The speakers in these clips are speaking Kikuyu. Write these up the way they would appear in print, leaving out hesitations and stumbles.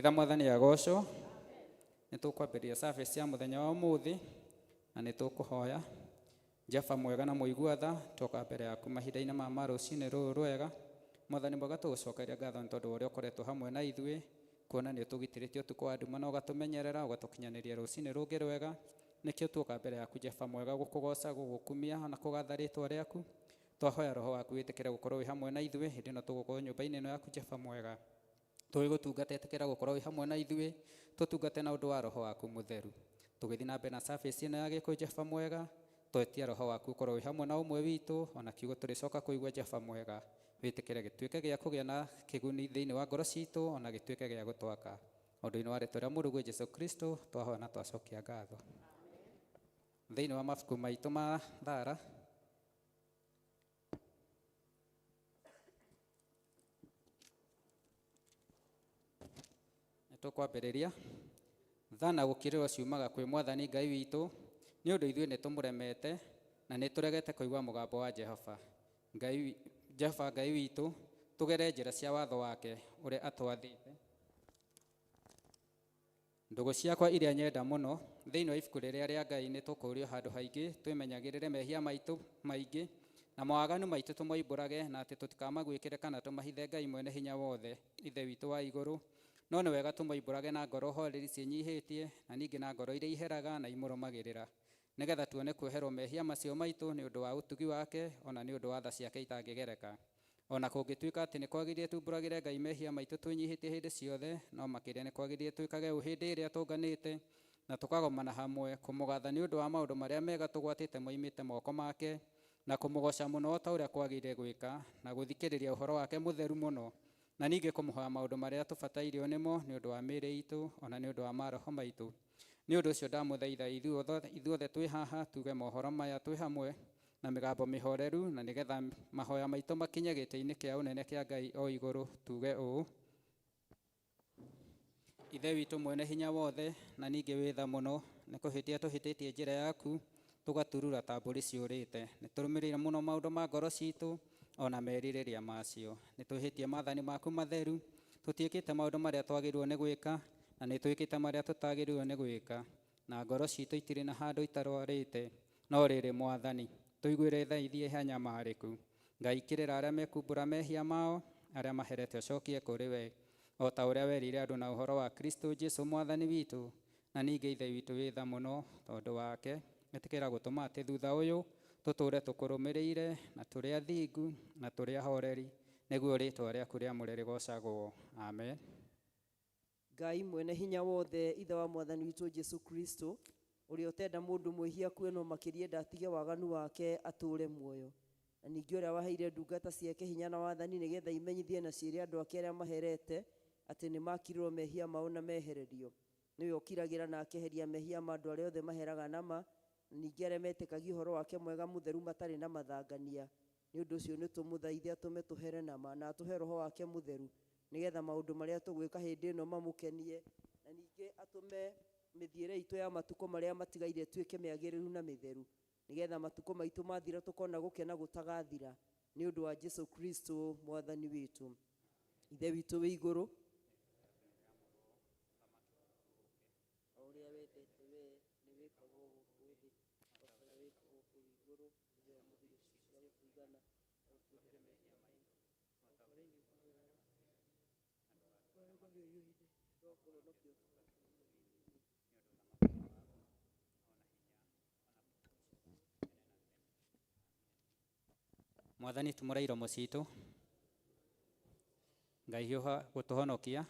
Kanitha mwathani agocwo. Nĩ tũkwambĩrĩria service ya mũthenya wa ũmũthĩ na nĩ tũkũhoya. Jehova mwega na mũigua tha, twoka mbere yaku mahinda-inĩ ma rũcinĩ rũrũ rwega. Mwathani mwega, tũgũcokeria ngatho nĩ tondũ wa ũrĩa ũkoretwo hamwe na ithuĩ, kuona nĩ ũtũgitĩrĩte ũtukũ wa nduma na ũgatũmenyerera, ũgatũkinyanĩria rũcinĩ rũngĩ rwega. Nĩkĩo tuoka mbere yaku Jehova mwega gũkũgoca, gũgũkumia na kũgatha rĩtwa rĩaku. Twahoya roho waku wĩtĩkĩre gũkorwo wĩ hamwe na ithuĩ hĩndĩ ĩno tũgũkorwo nyũmba-inĩ ĩno yaku Jehova mwega. Tũgĩgũtungata ĩtĩkĩra gũkorwo wĩ hamwe na ithuĩ, tũtungate na ũndũ wa roho waku mũtheru. Tũgĩthiĩ na mbere na service ĩno ya Gĩkũyũ Jehova mwega, twetia roho waku ũkorwo wĩ hamwe na ũmwe witũ, ona kiugo tũrĩcoka kũigua Jehova mwega. Wĩtĩkĩre gĩtuĩke gĩa kũgĩa na kĩguni thĩinĩ wa ngoro citũ, ona gĩtuĩke gĩa gũtwaka. Ũndũ-inĩ wa rĩtwa rĩa Mũrũguo Jesũ Kristo, twahoya na twacokia ngatho. Thĩinĩ wa mabuku maitũ ma thara, nĩ tũkwambĩrĩria. Tha na gũkirĩrwo ciumaga kwĩ Mwathani Ngai witũ, nĩ ũndũ ithuĩ nĩ tũmũremete na nĩ tũregete kũigua mũgambo wa Jehova Ngai, Jehova Ngai witũ, tũgere njĩra cia watho wake ũrĩa atwathĩte. Ndũgũ ciakwa iria nyenda mũno, thĩinĩ wa ibuku rĩrĩa rĩa Ngai nĩ tũkũũrio handũ haingĩ twĩmenyagĩrĩre mehia maitũ maingĩ na mawaganu maitũ tũmoimbũrage, na atĩ tũtikamaguĩkĩre kana tũmahithe Ngai mwene hinya wothe, Ithe witũ wa igũrũ. No nĩ wega tũmoimbũrage na ngoro horeri ciĩnyihĩtie, na ningĩ na ngoro iria iheraga na imũrũmagĩrĩra, nĩgetha tuone kuoherwo mehia macio maitũ nĩ ũndũ wa ũtugi wake, ona nĩ ũndũ wa tha ciake itangĩgereka. Ona kũngĩtuĩka atĩ nĩ kwagĩrĩire tumbũragĩre Ngai mehia maitũ twĩnyihĩtie hĩndĩ ciothe, no makĩria nĩ kwagĩrĩire twĩkage ũũ hĩndĩ ĩrĩa tũnganĩte na tũkagomana hamwe, kũmũgatha nĩ ũndũ wa maũndũ marĩa mega tũgwatĩte moimĩte moko make, na kũmũgoca mũno o ta ũrĩa kwagĩrĩire gwĩka, na gũthikĩrĩria ũhoro wake mũtheru mũno, na ningĩ kũmũhoya maũndũ marĩa tũbatairio nĩmo nĩ ũndũ wa mĩĩrĩ itũ, ona nĩ ũndũ wa maroho maitũ. Nĩ ũndũ ũcio ndamũthaitha ithuothe twĩ haha tuge mohoro maya twĩ hamwe na mĩgambo mĩhoreru, na nĩgetha mahoya maitũ makinye gĩtĩ-inĩ kĩa ũnene kĩa Ngai o igũrũ, tuge ũũ: Ithe witũ mwene hinya wothe, na ningĩ wĩ tha mũno, nĩ kũhĩtia tũhĩtĩtie njĩra yaku, tũgaturura ta mbũri ciũrĩte. Nĩ tũrũmĩrĩire mũno maũndũ ma ngoro citũ, ona merirĩria macio. Nĩ twĩhĩtie maathani maku matheru, tũtiĩkĩte maũndũ marĩa twagĩrĩirwo nĩ gwĩka, na nĩ twĩkĩte marĩa tũtagĩrĩirwo nĩ gwĩka, na ngoro citũ itirĩ na handũ itarwarĩte. No rĩrĩ Mwathani, tũiguĩre tha ithiĩ anyamarĩku. Ngai kĩrĩra arĩa mekumbũra mehia mao, arĩa maherete ũcokie kũrĩ we, o ta ũrĩa werire andũ na ũhoro wa Kristo Jesu Mwathani witũ. Na ningĩ Ithe witũ wĩ tha mũno tondũ wake, ĩtĩkĩra gũtũma atĩ thutha ũyũ tũtũũre tũkũrũmĩrĩire, na tũrĩ athingu na tũrĩ ahoreri, nĩguo rĩtwa rĩaku rĩamũre rĩgocagwo. Amen. Ngai mwene hinya wothe, Ithe wa Mwathani witũ Jesu Kristo, ũrĩa ũtenda mũndũ mwĩhia akue no makĩria enda atige waganu wake atũũre muoyo, na ningĩ ũrĩa waheire ndungata ciake hinya na wathani nĩgetha imenyithie na ciĩre andũ ake arĩa maherete atĩ nĩ makirĩrwo mehia mao na mehererio. Nĩwe ũkiragĩra na akeheria mehia ma andũ arĩa othe maheraga nama, na ningĩ arĩa metĩkagia ũhoro wake mwega mũtheru matarĩ na mathangania. Nĩ ũndũ ũcio nĩ tũmũthaithe atũme tũhere nama, na atũhe roho wake mũtheru, nĩgetha maũndũ marĩa tũgwĩka hĩndĩ ĩno mamũkenie, na ningĩ atũme mĩthiĩre itũ ya matukũ marĩa matigaire ĩtuĩke mĩagĩrĩru na mĩtheru, nĩgetha matukũ maitũ mathira tũkona gũkena gũtagathira, nĩ ũndũ wa Jesu Kristo Mwathani witũ. Ithe witũ wĩ igũrũ, o ũrĩa wendete we nĩ wĩkagwo gũkũ thĩ, o ta ũrĩa wĩkagwo kũu igũrũ. Ithe ũmũthĩ irio citũ cia gũtũigana, na ũtuohere mehia maitũ, o ta ũrĩa ithuĩ tuoheraga no kũhonokia ũtũhonokie. Mwathani tumũra iromo citũ, Ngai hiũha gũtũhonokia.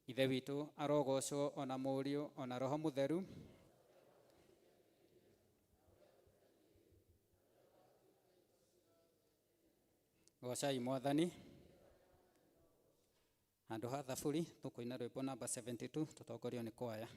Ithe witũ arogocwo ona Mũriũ ona Roho Mũtheru. Gocai Mwathani. Handũ ha thaburi tũkũina rwĩmbo namba 72 tũtongorio nĩ kwaya.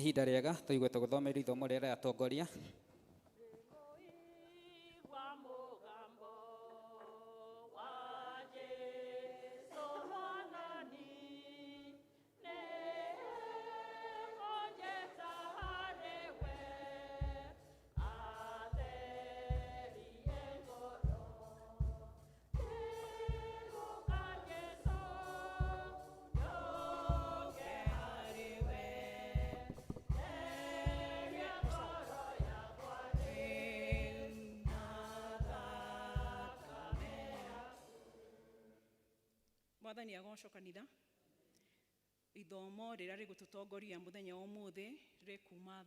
Ihinda rĩega tũigue tũgũthomerio ithomo rĩrĩa rĩatongoria. Mwathani agocwo kanitha. Ithomo rĩrĩa rĩgũtũtongoria mũthenya wa ũmũthĩ rĩkuma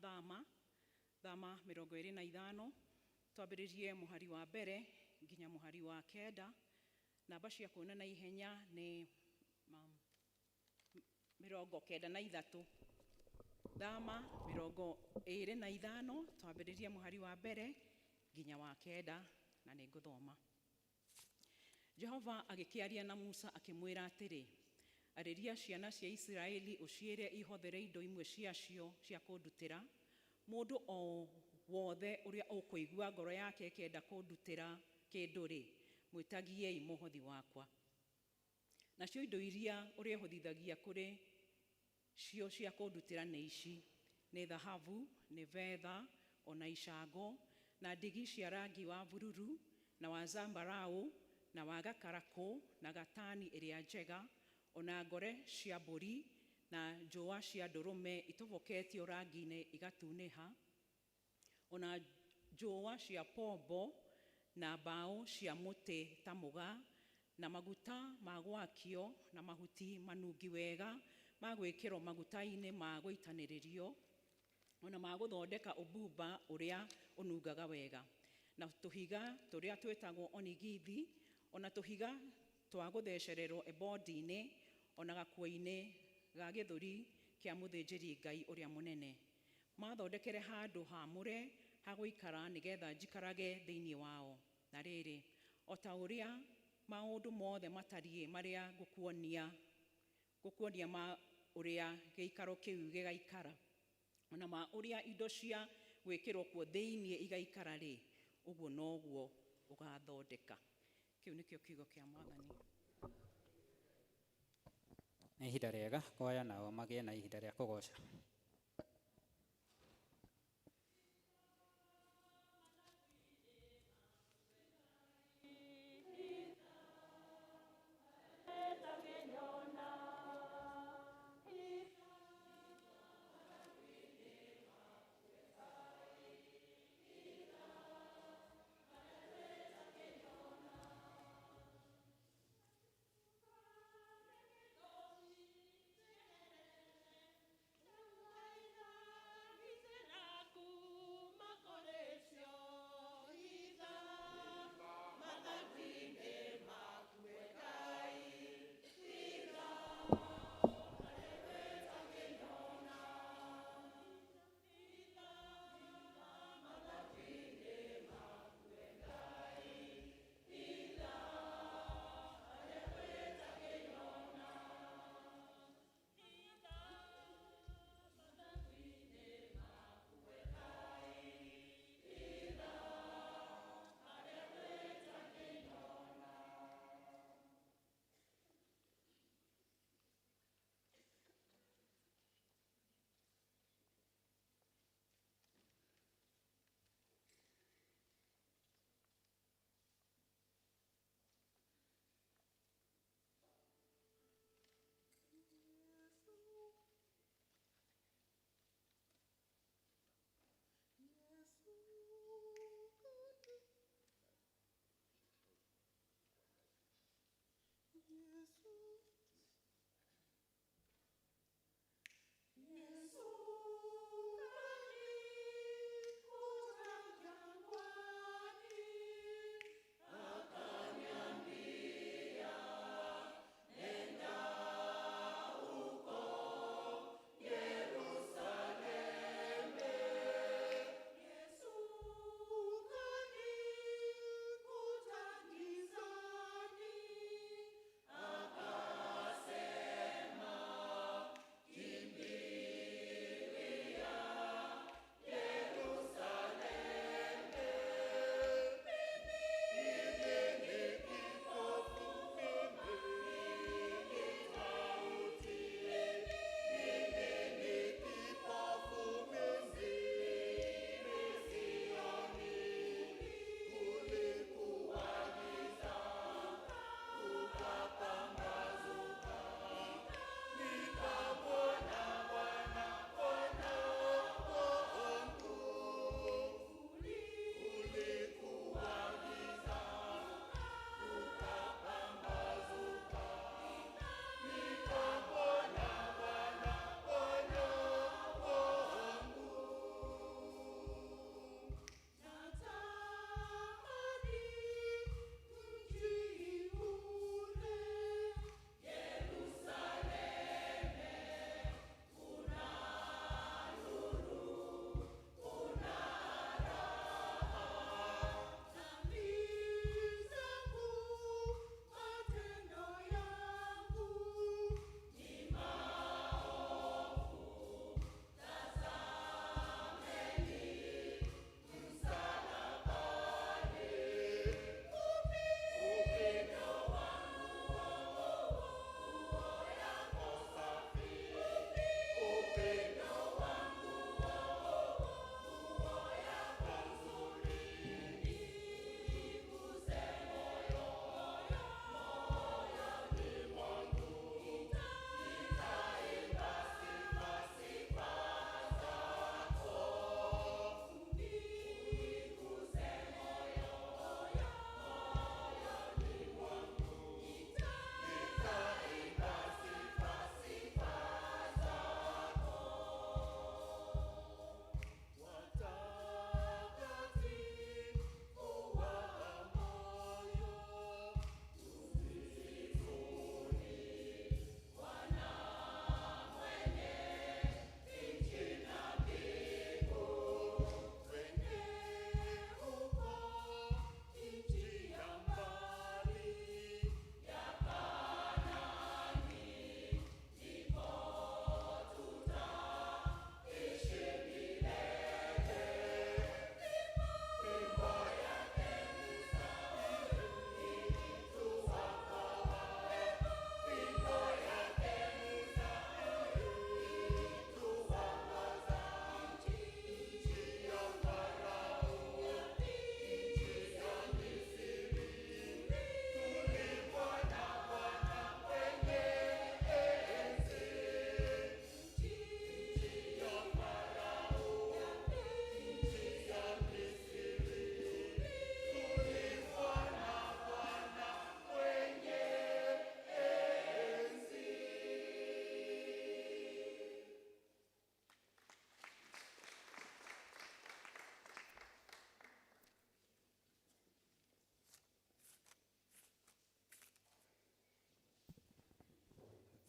Thama 25, twambĩrĩrie mũhari wa mbere nginya mũhari wa 9. Namba cia kuona na ihenya nĩ 93. Thama 25, twambĩrĩrie mũhari wa mbere nginya wa 9, na nĩ ngũthoma. Jehova agĩkĩaria na Musa akĩmwĩra atĩrĩ, arĩria ciana cia Isiraeli ũciĩre ihothere indo imwe ciacio cia kũndutĩra. Mũndũ o wothe ũrĩa ũkũigua ngoro yake ĩkĩenda kũndutĩra kĩndũ-rĩ, mwĩtagiei mũhothi wakwa. Nacio indo iria ũrĩhũthithagia kũrĩ cio cia kũndutĩra nĩ ici: nĩ thahabu, nĩ betha, ona icango, na ndigi cia rangi wa bururu na wa zambarau na wa gakarakũ na gatani ĩrĩa njega, ona ngore cia mbũri na njũa cia ndũrũme itoboketio rangi-inĩ igatunĩha, ona njũa cia pombo na mbaũ cia mũtĩ ta mũgaa, na maguta ma gwakio na mahuti manungi wega ma gwĩkĩrwo maguta-inĩ ma gũitanĩrĩrio, ona ma gũthondeka ũbumba ũrĩa ũnungaga wega, na tũhiga tũrĩa twĩtagwo onigithi, ona tũhiga twa gũthecererwo ebodi-inĩ, ona gakuo-inĩ ga gĩthũri kĩa mũthĩnjĩri Ngai ũrĩa mũnene. Mathondekere handũ haamũre ha gũikara nĩgetha njikarage thĩinĩ wao. Na rĩrĩ, o ta ũrĩa maũndũ mothe matariĩ marĩa ngũkuonia ma ũrĩa gĩikaro kĩu gĩgaikara, ona ma ũrĩa indo cia gwĩkĩrwo kuo thĩinĩ igaikara-rĩ, ũguo noguo ũgathondeka. Kĩu nĩkĩo kiugo kĩa Mwathani. Nĩ ihinda rĩega kwaya nao magĩe na ihinda rĩa kũgoca.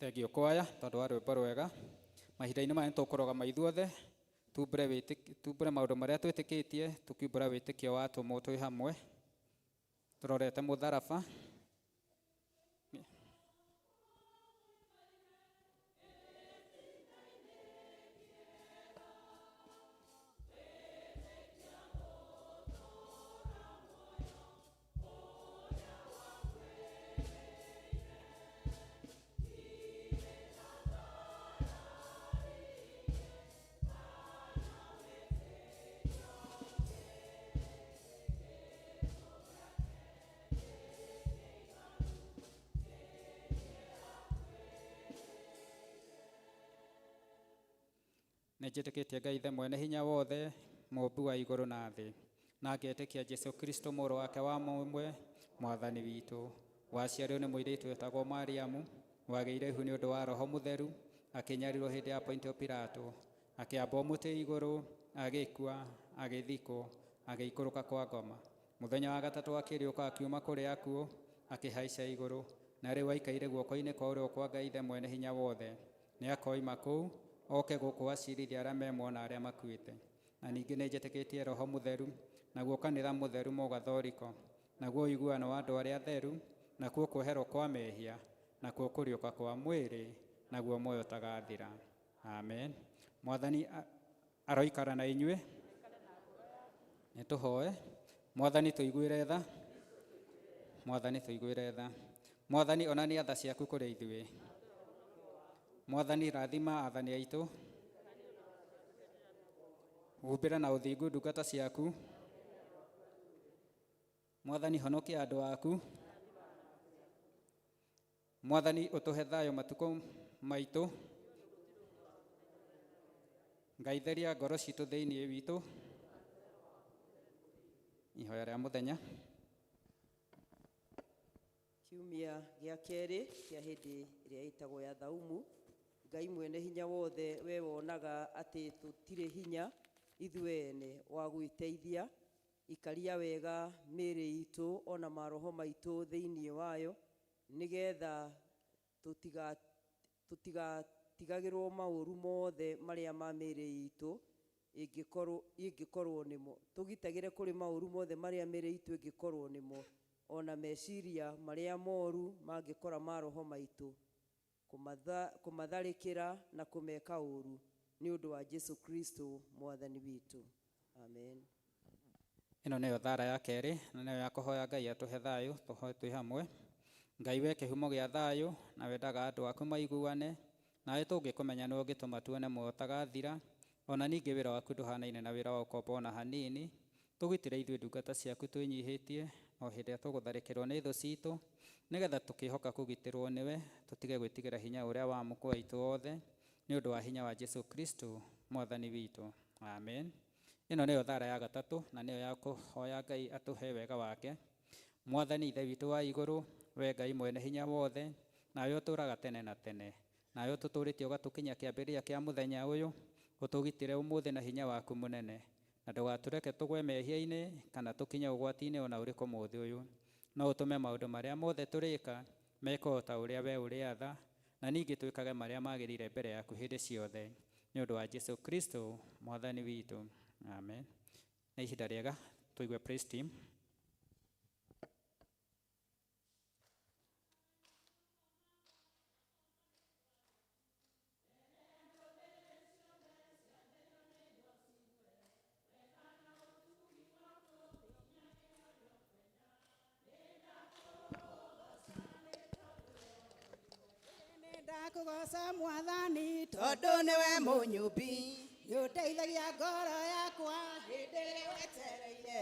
Thengiũ kwaya tondũ wa rwĩmbo rwega. Mahinda-inĩ maya nĩtũkũrũgama ithuothe tumbũre tumbũre maũndũ marĩa twĩtĩkĩtie, tũkiumbũra wĩtĩkio wa atũmwo twĩ hamwe tũrorete mũtharaba. Nĩnjĩtĩkĩtie Ngai Ithe mwene hinya wothe, mũũmbi wa igũrũ na thĩ, na ngetĩkia Jesũ Kristo mũrũ wake wa mũmwe, Mwathani witũ, waciarirwo nĩ mũirĩtu wetagwo Mariamu, wagĩire ihu nĩ ũndũ wa Roho Mũtheru, akĩnyarirwo hĩndĩ ya Pontio Pilato, akĩambwo mũtĩ igũrũ, agĩkua, agĩthikwo, agĩikũrũka kwa ngoma. Mũthenya wa gatatũ akĩriũka akiuma kũrĩ akuũ, akĩhaica igũrũ, na rĩu aikaire guoko-inĩ kwa ũrĩo kwa Ngai Ithe mwene hinya wothe. Nĩakoima kũu oke gũkũ acirithie arĩa me muoyo na arĩa makuĩte. Na ningĩ nĩnjĩtĩkĩtie Roho Mũtheru, naguo kanitha mũtheru mũgathoriko, naguo ũiguano wa andũ arĩa atheru, nakuo kuoherwo kwa mehia, nakuo kũriũka kwa mwĩrĩ, naguo muoyo ũtagathira. Amen. Mwathani aroikara na inyuĩ. Nĩtũhoe. Mwathani tũiguĩre tha. Mwathani tũiguĩre tha. Mwathani onania tha ciaku kũrĩ ithuĩ. Mwathani rathima athani aitũ. Humbĩra na ũthingu ndungata ciaku. Mwathani honokia andũ aku. Mwathani ũtũhe thayũ matukũ maitũ. Ngai theria ngoro citũ thĩinĩ witũ. Ihoya rĩa mũthenya. Kiumia gĩa kerĩ kĩa hĩndĩ ĩrĩa ĩtagwo ya thaumu. Ngai mwene hinya wothe, we wonaga atĩ tũtirĩ hinya ithuĩ ene wa gwĩteithia, ikaria wega mĩĩrĩ itũ ona maroho maitũ thĩinĩ wayo, nĩgetha tũtigatigagĩrwo maũru mothe marĩa ma mĩĩrĩ itũ ĩngĩkorwo nĩmo. Tũgitagĩre kũrĩ maũru mothe marĩa mĩĩrĩ itũ ĩngĩkorwo nĩmo, ona meciria marĩa moru mangĩkora maroho maitũ, kũmatharĩkĩra na kũmeka ũru, nĩ ũndũ wa Jesu Kristo Mwathani witũ. Amen. Ĩno nĩyo thara ya kerĩ, na nĩyo ya kũhoya Ngai atũhe thayũ, tũhoe twĩ hamwe. Ngai we kĩhumo gĩa thayũ, na wendaga andũ aku maiguane, nawe tũngĩkũmenya nĩwe ũngĩtũma tuone muoyo ũtagathira. Ona ningĩ wĩra waku ndũhanaine na wĩra wa ũkombo ona hanini. Tũgitĩre ithuĩ ndungata ciaku twĩnyihĩtie, o hĩndĩ ĩrĩa tũgũtharĩkĩrwo nĩ thũ citũ, nĩgetha tũkĩhoka kũgitĩrwo nĩwe, tũtige gwĩtigĩra hinya ũrĩa wa mũkwa witũ wothe, nĩ ũndũ wa hinya wa Jesu Kristo Mwathani witũ. Amen. Ĩno nĩyo thara ya gatatũ, na nĩyo ya kũhoya Ngai atũhe wega wake. Mwathani Ithe witũ wa igũrũ, we Ngai mwene hinya wothe, nawe ũtũũraga tene na tene, nawe ũtũtũũrĩtie ũgatũkinyia kĩambĩrĩria kĩa mũthenya ũyũ, ũtũgitĩre ũmũthĩ na hinya waku mũnene, na ndũgatũreke tũgwe mehia-inĩ kana tũkinye ũgwati-inĩ ona ũrĩkũ mũthĩ ũyũ. No ũtũme maũndũ marĩa mothe tũrĩka mekwo ta ũrĩa we ũrĩatha, na ningĩ twĩkage marĩa magĩrĩire mbere yaku hĩndĩ ciothe, nĩ ũndũ wa Jesu Kristo Mwathani witũ. Amen. Nĩ ihinda rĩega tũigue praise team. Ndakũgoca Mwathani tondũ nĩwe mũnyũmbi, nĩũteithagia ngoro yakwa hĩndĩ ĩrĩa wetereire.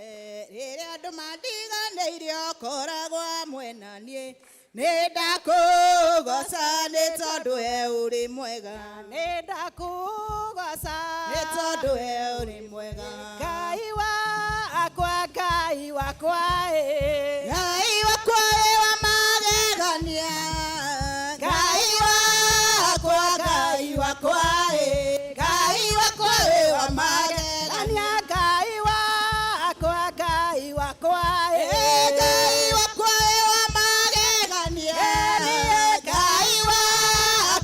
Rĩrĩa andũ mandiganĩirie ũkoragwo hamwe na niĩ, nĩndakũgoca nĩ tondũ we ũrĩ mwega. Nĩndakũgoca nĩ tondũ we ũrĩ mwega. Ngai wakwa, Ngai wakwa, Ngai wakwa wĩ wa magegania. Ngai wakwa, Ngai wakwa, Ngai wakwa wĩ wa magegania. Ngai wakwa, Ngai wakwa, Ngai wakwa wĩ wa magegania. Ngai wakwa,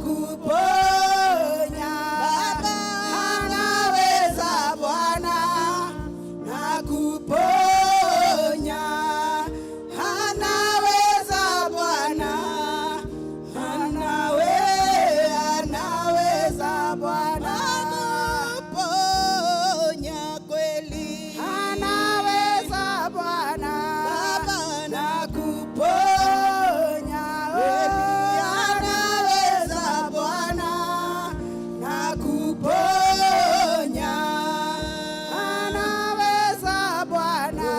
kuponya. Baba anaweza Bwana na kuponya. Anaweza Bwana, anaweza Bwana kuponya kweli. Anaweza Bwana, Baba na kuponya kweli. Anaweza Bwana na kuponya. Anaweza Bwana,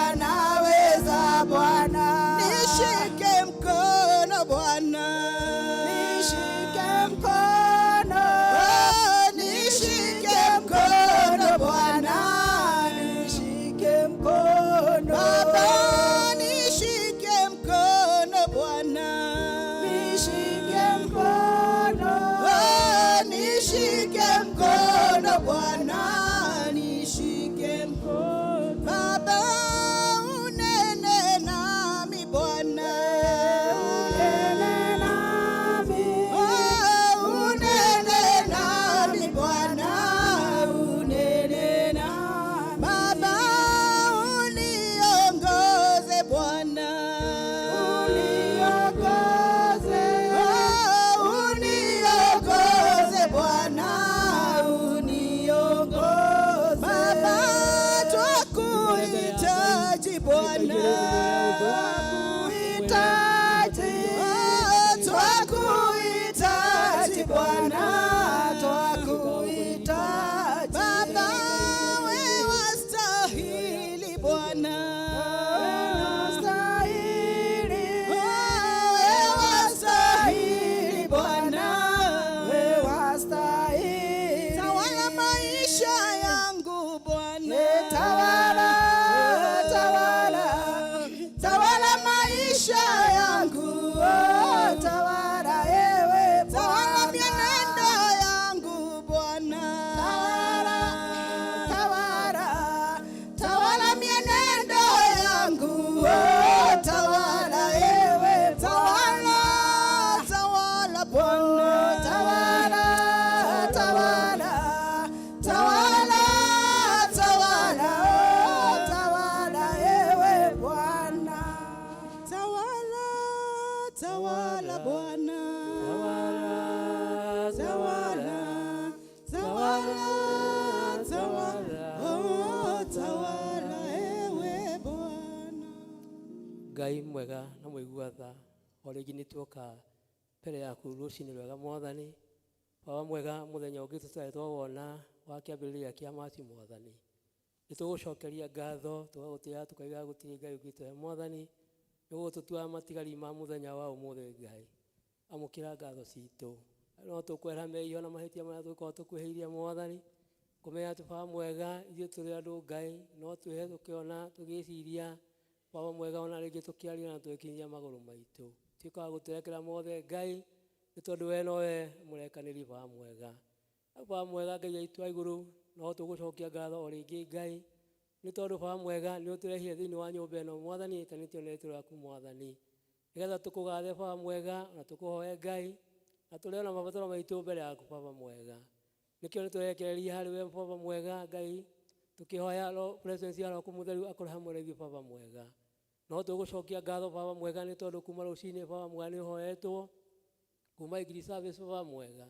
anaweza Bwana. Nishike mkono Bwana, nishike mkono, nishike mkono Bwana, nishike mkono Baba, nishike mkono Bwana, nishike mkono, nishike mkono Bwana, nishike mkono Baba, unene nami Bwana, unene nami, unene nami Bwana, unene nami Baba, uniongoze Bwana, uniongoze, uniongoze Bwana, uniongoze Baba, twakuhitaji Bwana, twakuhitaji, twakuhitaji Bwana, twakuhitaji Baba, wewe wastahili Bwana, wastahili, wewe wastahili Bwana, wewe wastahili. Tawala maisha yangu Bwana, tawala, tawala, tawala maisha yangu, oh, tawala ewe tawala mienendo yangu Bwana, tawala, tawala, tawala mienendo yangu, oh, tawala ewe tawala, tawala Bwana, tawala, tawala, tawala, tawala, oh, tawala ewe Bwana, tawala, tawala Bwana, tawala, tawala, tawala, oh, tawala ewe Bwana. Ngai mwega na mũigua tha, o rĩngĩ nĩ tuoka mbere yaku rũcinĩ rwega Mwathani. Baba mwega, mũthenya ũngĩ tũtarĩ twawona wa kĩambĩrĩria kĩa Machi. Mwathani, nĩ tũgũcokeria ngatho, tũgagũtĩĩa, tũkaiga gũtirĩ Ngai ũngĩ tawe Mwathani, nĩ gũtũtua matigari ma mũthenya wa ũmũthĩ. Ngai, amũkĩra ngatho citũ. No tũkwĩra mehia na mahĩtia marĩa tũgĩkorwo tũkwĩhĩirie Mwathani, kũmenya atĩ Baba mwega, ithuĩ tũrĩ andũ Ngai no twĩhe tũkĩona, tũgĩciria Baba mwega, ona rĩngĩ tũkĩaria na tũgĩkinyia magũrũ maitũ, tuĩka wa gũtũrekera mothe Ngai, nĩ tondũ we nowe mũrekanĩri. Baba mwega, Baba mwega, Ngai aitũ a igũrũ, no tũgũcokia ngatho o rĩngĩ Ngai, nĩ tondũ Baba mwega nĩ ũtũrehire thĩinĩ wa nyũmba ĩno Mwathani, ĩtanĩtio na rĩĩtwa rĩaku Mwathani, nĩgetha tũkũgathe Baba mwega, na tũkũhoe Ngai, na tũrĩo na mabataro maitũ mbere yaku Baba mwega. Nĩkĩo nĩ tũrekereria harĩ we Baba mwega Ngai, tũkĩhoya presence ya Roho Mũtheru akorwo hamwe na ithuĩ Baba mwega. No tũgũcokia ngatho Baba mwega, nĩ tondũ kuma rũcinĩ Baba mwega nĩ ũhoetwo, kuma English service Baba mwega,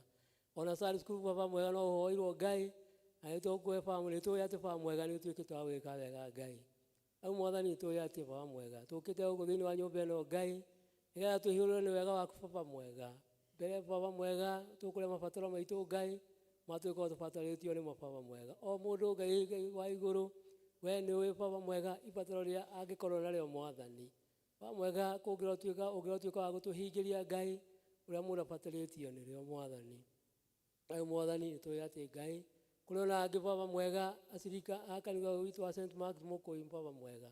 ona Sunday school Baba mwega no ũhoirwo Ngai, na nĩ tũkũhe Baba, nĩ tũĩ atĩ Baba mwega nĩ ũtuĩkĩte wa gwĩka wega Ngai. Rĩu Mwathani, tũĩ atĩ Baba mwega tũkĩte gũkũ thĩinĩ wa nyũmba ĩno Ngai, nĩgetha tũihũrwo nĩ wega waku Baba mwega. Mbere Baba mwega, tũkũrĩa mabataro maitũ Ngai matũgĩkorwo tũbatarĩtio nĩmo Baba mwega. O mũndũ Ngai, Ngai wa igũrũ, we nĩ ũĩ Baba mwega ibataro rĩrĩa angĩkorwo narĩo Mwathani. Baba mwega, kũngĩrotuĩka ũngĩrotuĩka wa gũtũhingĩria Ngai ũrĩa mũndũ abatarĩtio nĩrĩo Mwathani. Rĩu Mwathani, nĩ tũĩ atĩ Ngai kũrĩ ona angĩ Baba mwega, acirika a kanitha ũyũ witũ wa St Mark Mũkũi Baba mwega,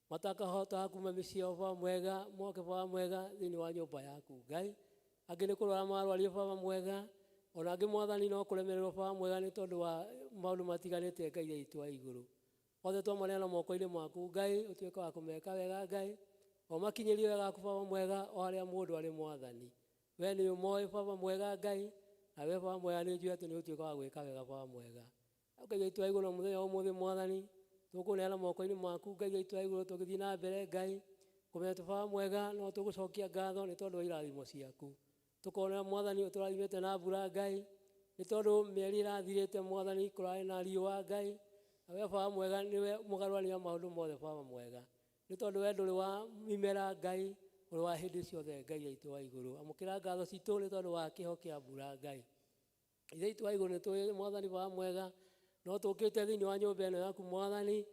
matakahota kuma mĩciĩ yao Baba mwega, moke Baba mwega thĩinĩ wa nyũmba yaku Ngai. Angĩ nĩ kũrwara marwarire Baba mwega, ona angĩ Mwathani no kũremererwo Baba mwega, nĩ tondũ wa maũndũ matiganĩte. Ngai aitũ wa igũrũ, othe twamaneana moko-inĩ maku Ngai, ũtuĩke wa kũmeka wega Ngai. O makinyĩrie wega waku Baba mwega o harĩa mũndũ arĩ Mwathani. We nĩ ũmoĩ Baba mwega Ngai, na we Baba mwega nĩ njũĩ atĩ nĩ ũtuĩka wa gwĩka wega Baba mwega. Ngai witũ wa igũrũ mũthenya wa ũmũthĩ Mwathani, tũkũneana moko-inĩ maku Ngai witũ wa igũrũ tũgĩthiĩ na mbere Ngai, kũmenya atĩ Baba mwega no tũgũcokia ngatho nĩ tondũ wa irathimo ciaku. Tũkona Mwathani ũtũrathimĩte na mbura Ngai, nĩ tondũ mĩeri ĩrathirĩte Mwathani kũrarĩ na riũa Ngai, na we Baba mwega nĩwe mũgarũrani wa maũndũ mothe Baba mwega. Nĩ tondũ we ndũrĩ wa imera Ngai, ũrĩ wa hĩndĩ ciothe Ngai witũ wa igũrũ. Amũkĩra ngatho citũ nĩ tondũ wa kĩho kĩa mbura Ngai. Ithe witũ wa igũrũ nĩ tũĩ Mwathani Baba mwega, no tũkĩte thĩinĩ wa nyũmba ĩno yaku Mwathani,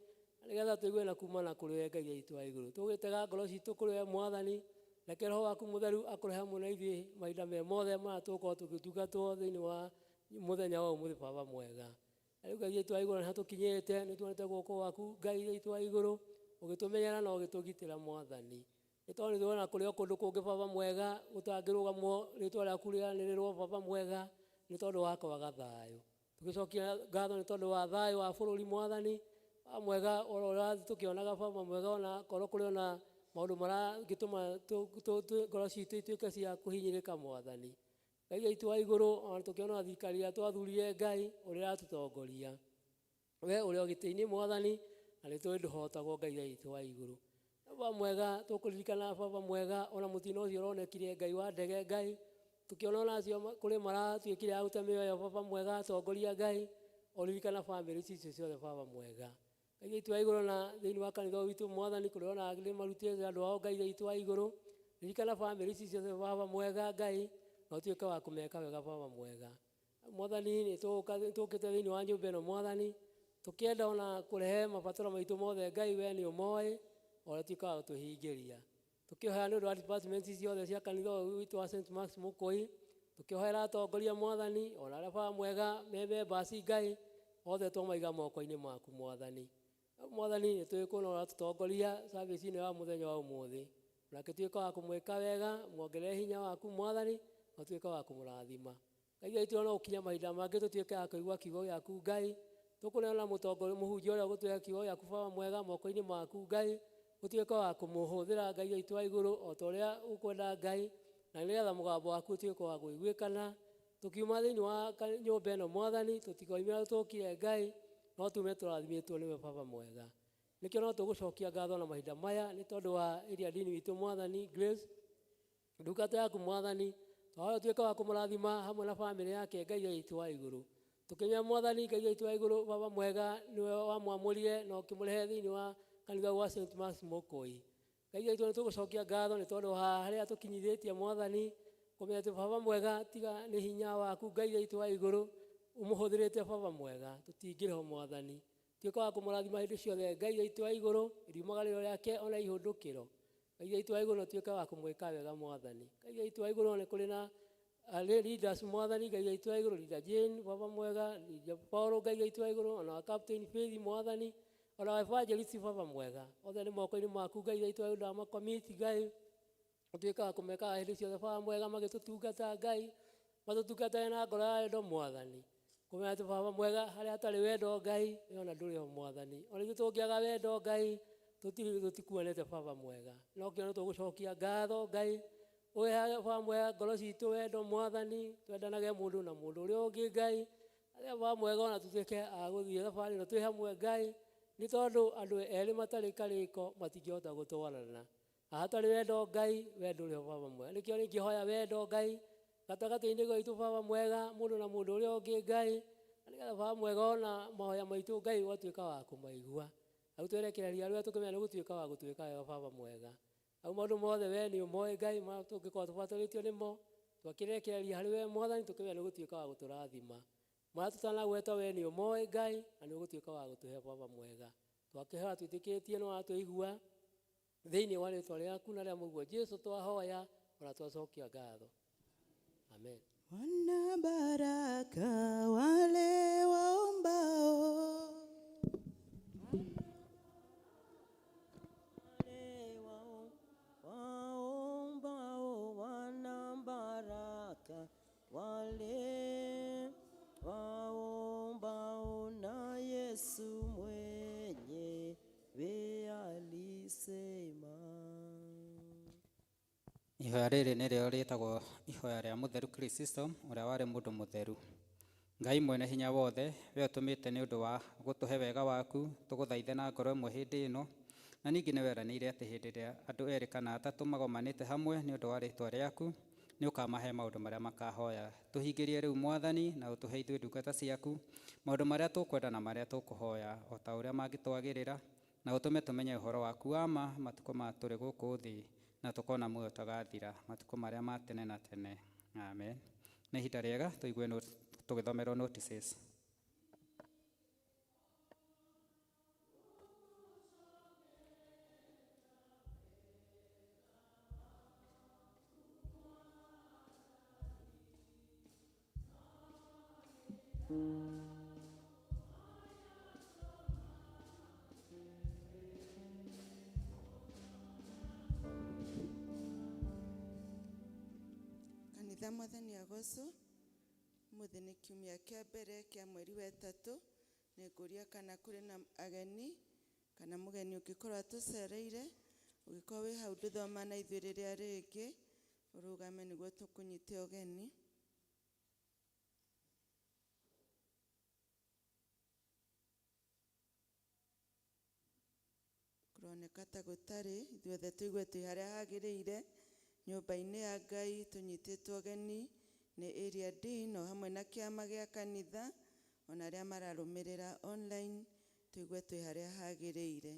nĩgetha tũigue na kumana kũrĩ we Ngai witũ wa igũrũ. Tũgĩtega ngoro citũ kũrĩ we Mwathani, reke Roho waku Mũtheru akũre hamwe na ithuĩ mahinda me mothe marĩa tũgũkorwo tũgĩtungatwo thĩinĩ wa mũthenya wa ũmũthĩ Baba mwega. Na rĩu Ngai witũ wa igũrũ nĩ hatũkinyĩte, nĩ tuonete guoko gwaku Ngai witũ wa igũrũ ũgĩtũmenyera na ũgĩtũgitĩra Mwathani. Nĩ tondũ nĩ tuona kũrĩ o kũndũ kũngĩ Baba mwega gũtangĩrũgamwo rĩtwa rĩaku rĩanĩrĩrwo Baba mwega nĩ tondũ wa kwaga thayũ. Tũgĩcokia ngatho nĩ tondũ wa thayũ wa bũrũri Mwathani. Baba mwega oro ũrĩa tũkĩonaga Baba mwega ona korwo kũrĩ ona maũndũ maragĩtũma ngoro citũ ituĩke cia kũhinyĩrĩka Mwathani. Ngai witũ wa igũrũ ona tũkĩona thirikari ĩrĩa twathurire Ngai ũrĩa ĩratũtongoria. We ũrĩ o gĩtĩ-inĩ Mwathani na nĩ tũĩ ndũhotagwo Ngai witũ wa igũrũ. Baba mwega tũkũririkana Baba mwega ona mũtino ũcio ũronekire Ngai wa ndege Ngai, tũkĩona ona acio kũrĩ maratuĩkire a gũte mĩoyo Baba mwega atongoria Ngai, ũririkana bamĩrĩ icio ciothe Baba mwega. Ngai witũ wa igũrũ na thĩinĩ wa kanitha witũ Mwathani kũrĩ ona angĩ marutĩte andũ ao Ngai witũ wa igũrũ, ririkana bamĩrĩ icio ciothe Baba mwega Ngai, na ũtuĩke wa kũmeka wega Baba mwega. Mwathani nĩ tũkĩte thĩinĩ wa nyũmba ĩno Mwathani, tũkĩenda ona kũrehe mabataro maitũ mothe Ngai we nĩ ũmoĩ, ona tuĩka wa gũtũhingĩria. Tũkĩhoya nĩ ũndũ wa department ciothe cia kanitha ũyũ witũ wa St. Mark's Mũkũi, tũkĩhoera atongoria Mwathani, ona arĩa Baba mwega me members Ngai, othe twamaiga moko-inĩ maku Mwathani. Mwathani nĩ tũĩ kũna ũratũtongoria service-inĩ ya mũthenya wa ũmũthĩ. Nake tuĩka wa kũmwĩka wega, muongerere hinya waku Mwathani, na ũtuĩke wa kũmũrathima. Ngai witũ no ũkinya mahinda mangĩ tũtuĩke a kũigua kiugo gĩaku Ngai, tũkũneana mũtongoria mũhunjia ũrĩa ũgũtũhe kiugo gĩaku Baba mwega moko-inĩ maku Ngai, ũtuĩke wa kũmũhũthĩra Ngai witũ wa igũrũ o ta ũrĩa ũkwenda Ngai, na nĩgetha mũgambo waku ũtuĩke wa kũiguĩkana. Tũkiuma thĩinĩ wa nyũmba ĩno Mwathani, tũtikoimĩra tũkire Ngai, no tume tũrathimĩtwo nĩwe Baba mwega. Nĩkĩo no tũgũcokia ngatho na mahinda maya nĩ tondũ wa area dini witũ Mwathani Grace, ndungata yaku Mwathani, twahoya ũtuĩke wa kũmũrathima hamwe na bamĩrĩ yake Ngai witũ wa igũrũ. Tũkĩmenya Mwathani Ngai witũ wa igũrũ Baba mwega nĩwe wamwamũrire na ũkĩmũrehe thĩinĩ wa kanitha wa St. Mark's Mũkũi. Ngai witũ nĩ tũgũcokia ngatho nĩ tondũ wa harĩa tũkinyithĩtie Mwathani, kũmenya atĩ Baba mwega tiga nĩ hinya waku Ngai witũ wa igũrũ ũmũhũthĩrĩte Baba mwega, tũtingĩrĩho Mwathani. Tuĩka wa kũmũrathima hĩndĩ ciothe Ngai witũ wa igũrũ, riumagarĩro rĩake ona ihũndũkĩro. Ngai witũ wa igũrũ tuĩka wa kũmwĩka wega Mwathani. Ngai witũ wa igũrũ nĩ kũrĩ na leaders Mwathani Ngai witũ wa igũrũ, leader Jane Baba mwega, leader Paul Ngai witũ wa igũrũ, ona Captain Faith Mwathani, ona evangelist Baba mwega. Othe nĩ moko-inĩ maku Ngai witũ wa igũrũ, ndamakomiti Ngai, ũtuĩke wa kũmeka hĩndĩ ciothe Baba mwega magĩtũtungata Ngai, matũtungatage na ngoro ya wendo Mwathani. Kũmenya atĩ Baba mwega harĩa hatarĩ wendo Ngai, we ona ndũrĩ ho Mwathani. Ona ithuĩ tũngĩaga wendo Ngai, tũtikuonete Baba mwega. No kĩo nĩ tũgũcokia ngatho Ngai, ũheage Baba mwega ngoro citũ wendo Mwathani, twendanage mũndũ na mũndũ ũrĩa ũngĩ Ngai. Harĩa Baba mwega ona tũtuĩke a gũthiĩ thabarĩ ĩno twĩ hamwe Ngai, nĩ tondũ andũ erĩ matarĩ karĩko matingĩhota gũtwarana. Hatarĩ wendo Ngai, we ndũrĩ ho Baba mwega. Nĩkĩo ningĩhoya wendo Ngai, gatagatĩ-inĩ gaitũ Baba mwega, mũndũ na mũndũ ũrĩa ũngĩ Ngai, na nĩgetha Baba mwega ona mahoya maitũ Ngai ũgatuĩka wa kũmaigua. Hau twerekereria rĩrĩa tũkĩmenya nĩ gũtuĩka wa gũtuĩka wega Baba mwega. Hau maũndũ mothe we nĩ ũmoĩ Ngai, marĩa tũngĩkorwo tũbatarĩtio nĩmo, twakĩrekereria harĩ we Mwathani, tũkĩmenya nĩ gũtuĩka wa gũtũrathima. Marĩa tũtanagweta we nĩ ũmoĩ Ngai, na nĩ ũgũtuĩka wa gũtũhe Baba mwega. Twakĩhoya twĩtĩkĩtie nĩ watũigua, thĩinĩ wa rĩtwa rĩaku na rĩa mũguo Jesũ twahoya, ona twacokia ngatho. Amen. Wana baraka wale waombao, wale waombao wana baraka, wale waombao na Yesu mwenyewe alisema. Ihoya rĩrĩ nĩrĩo rĩtagwo ihoya rĩa mũtheru Chrysostom ũrĩa warĩ mũndũ mũtheru. Ngai mwene hinya wothe, we ũtũmĩte nĩ ũndũ wa gũtũhe wega waku, tũgũthaithe na ngoro ĩmwe hĩndĩ ĩno, na ningĩ nĩ weranĩire atĩ hĩndĩ ĩrĩa andũ erĩ kana atatũ magomanĩte hamwe nĩ ũndũ wa rĩtwa rĩaku, nĩ ũkamahe maũndũ marĩa makahoya. Tũhingĩrie rĩu Mwathani, na ũtũhe ithuĩ ndungata ciaku maũndũ marĩa tũkwenda na marĩa tũkũhoya o ta ũrĩa mangĩtwagĩrĩra, na ũtũme tũmenye ũhoro waku wa ma matukũ ma tũrĩ gũkũ thĩ, na tũkona muoyo ũtagathira matukũ marĩa ma tene na tene. Amen. Nĩ ihinda rĩega tũigue tũgĩthomerwo notices. Kanitha mwathani agocwo. Ũmũthĩ nĩ kiumia kĩa mbere kĩa mweri wa ĩtatũ. Nĩ ngũria kana kũrĩ na ageni kana mũgeni ũngĩkorwo atũcereire. Ũngĩkorwo wĩ hau ndũthoma na ithuĩ rĩrĩa rĩngĩ, ũrũgame nĩguo tũkũnyite ũgeni. Kũroneka ta gũtarĩ, ithuothe tũigue twĩ harĩa hagĩrĩire nyũmba-inĩ ya Ngai, tũnyitĩtwo ũgeni nĩ Area Dean o hamwe na kĩama gĩa kanitha, ona arĩa mararũmĩrĩra online, tũigue twĩ harĩa hagĩrĩire.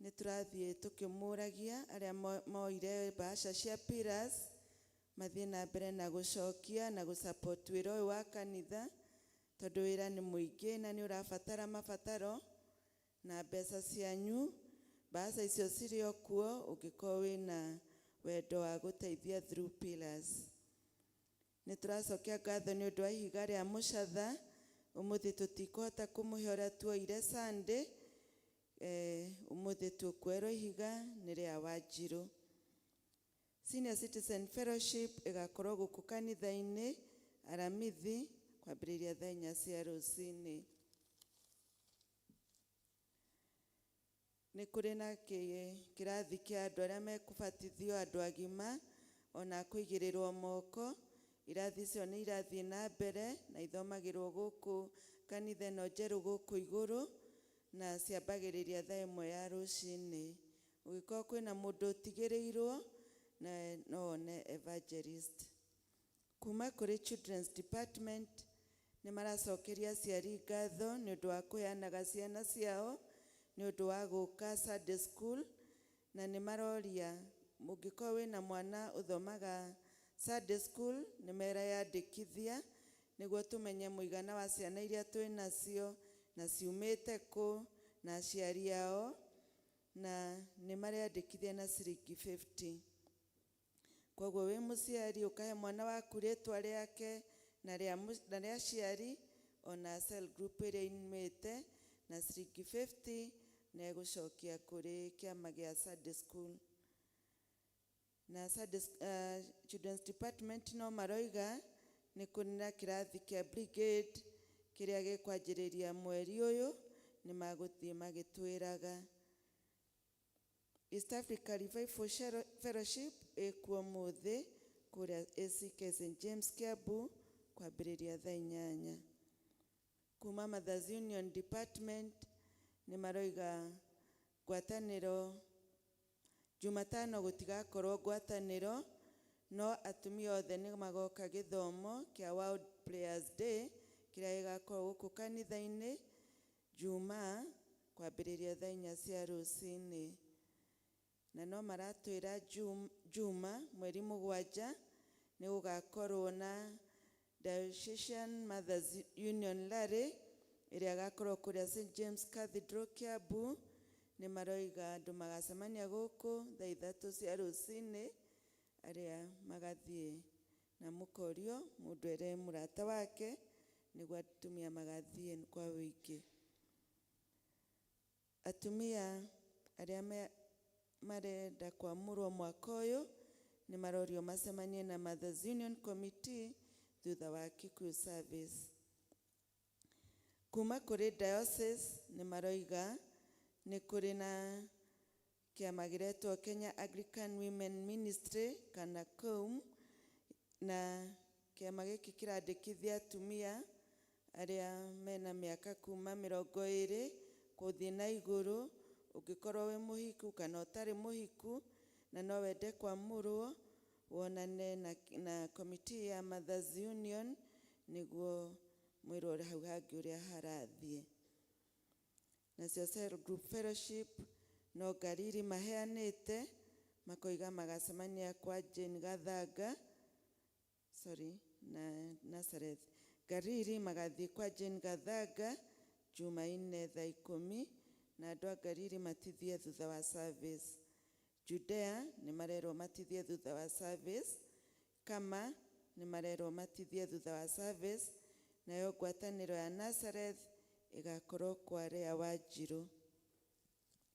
Nĩ tũrathiĩ tũkĩmũragia arĩa moire bahasha cia Pillars mathiĩ na mbere na gũcokia na gũsupport wĩra ũyũ wa kanitha, tondũ wĩra nĩ mũingĩ na nĩ ũrabatara mabataro na mbeca cianyu. Bahasha icio cirĩ o kuo ũngĩkorwo wĩna wendo wa gũteithia through Pillars. Nĩ tũracokia ngatho nĩ ũndũ wa ihiga rĩa mũcatha. Ũmũthĩ tũtikũhota kũmũhe ũrĩa tuoire Sunday. Ũmũthĩ tũkuoerwo ihiga nĩ rĩa Wanjirũ. Senior Citizen Fellowship ĩgakorwo gũkũ kanitha-inĩ Aramithi kwambĩrĩria thaa inya cia rũcinĩ. Nĩ kũrĩ na kĩrathi kĩa andũ arĩa mekũbatithio, andũ agima ona kũigĩrĩrwo moko. Irathi icio nĩ irathiĩ na mbere na ithomagĩrwo gũkũ kanitha ĩno njerũ gũkũ igũrũ, na ciambagĩrĩria thaa ĩmwe ya rũcinĩ. Ũngĩkorwo kwĩna mũndũ ũtigĩrĩirwo, na no one evangelist. Kuma kũrĩ Children's Department nĩ maracokeria aciari ngatho nĩ ũndũ wa kũheanaga ciana ciao nĩ ũndũ wa gũka Sunday school, na nĩ maroria mũngĩkorwo wĩna mwana ũthomaga Sunday school nĩ mereyandĩkithia nĩguo tũmenye mũigana wa ciana iria twĩ nacio na ciumĩte kũ na aciari ao, na nĩ mareyandĩkithia na ciringi 50. Koguo wĩ mũciari ũkahe mwana waku rĩtwa rĩake na rĩa aciari ona cell group ĩrĩa imĩte na ciringi 50 na ĩgũcokia kũrĩ kĩama gĩa Sunday school. Na Sunday Children's Department no maroiga nĩ kũrĩ na kĩrathi kĩa brigade kĩrĩa gĩkwanjĩrĩria mweri ũyũ, nĩ magũthiĩ magĩtwĩraga. East Africa Revival Fellowship ĩkuo ũmũthĩ kũrĩa ACK St James Kiambu kwambĩrĩria thaa inyanya. Kuma Mothers Union Department nĩ maroiga ngwatanĩro Jumatano gũtigakorwo ngwatanĩro, no atumia othe nĩ magoka gĩthomo kĩa World Players Day kĩrĩa gĩgakorwo gũkũ kanitha-inĩ Jumaa kwambĩrĩria thaa inya cia rũcinĩ. Na no maratwĩra Juma mweri 7 nĩ gũgakorwo na Diocesan Mothers Union Rally ĩrĩa ĩgakorwo kũrĩa St James Cathedral Kiambu. Nĩ maroiga andũ magacemania gũkũ thaa ithatũ cia rũcinĩ, arĩa magathiĩ na mũkorio mũndũ ere mũrata wake nĩguo atumia magathiĩ kwa wĩingĩ. Atumia arĩa marenda kwamũrwo mwaka ũyũ nĩ marorio macemanie na Mothers Union Committee thutha wa Kikuyu service. Kuma kũrĩ diocese nĩ maroiga nĩ kũrĩ na Kĩama gĩretwo Kenya Anglican Women Ministry kana KOUM, na kĩama gĩkĩ kĩrandĩkithia atumia arĩa mena mĩaka kuma 20 gũthiĩ na igũrũ. Ũngĩkorwo wĩ mũhiku kana ũtarĩ mũhiku na no wende kwamũrwo, wonane na committee ya Mothers Union nĩguo mwĩrwo hau hangĩ ũrĩa harathiĩ. Nacio Cell Group Fellowship no ngariri maheanĩte, makoiga magacemania kwa Jane Gathanga, sorry, na Nazareth. Ngariri magathiĩ kwa Jane Gathanga Jumaine thaa 10, na andũ a Ngariri matithie thutha wa service. Judea nĩ marerwo matithie thutha wa service. Kama nĩ marerwo matithie thutha wa service. Nayo ngwatanĩro ya Nazareth ĩgakorwo kwa Lea Wanjirũ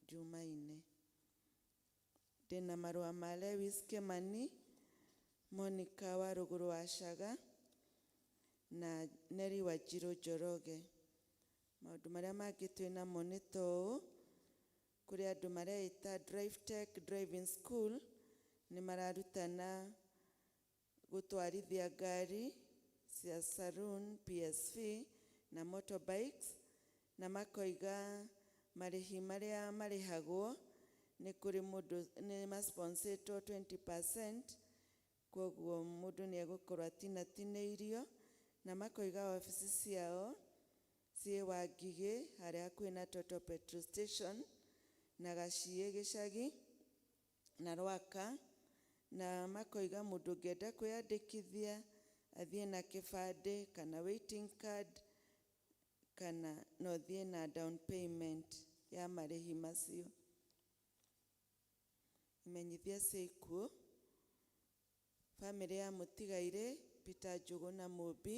Jumaine. Ndĩna marũa ma Lewis Kimani, Monica wa Rũgũrũ wa Caga na Neri Wanjirũ Njoroge. Maũndũ marĩa mangĩ twĩnamo nĩ ta ũũ: kũrĩ andũ mareĩta Drive Tech Driving School, nĩ mararutana gũtwarithia ngari cia saloon, PSV na motorbikes, na makoiga marĩhi marĩa marĩhagwo nĩ kũrĩ mũndũ nĩ masponsĩtwo 20%, koguo mũndũ nĩ egũkorwo atinatinĩirio. Na makoiga wabici ciao ciĩ Wangigĩ harĩa hakuhĩ na Total Petrol Station, na Gaciĩ gĩcagi na Rwaka. Na makoiga mũndũ ũngĩenda kwĩyandĩkithia athiĩ na kĩbandĩ kana waiting card, kana no ũthiĩ na down payment ya marĩhi macio. Imenyithia cia ikuũ: bamĩrĩ ya mũtigairĩ Peter Njũgũna Mũmbi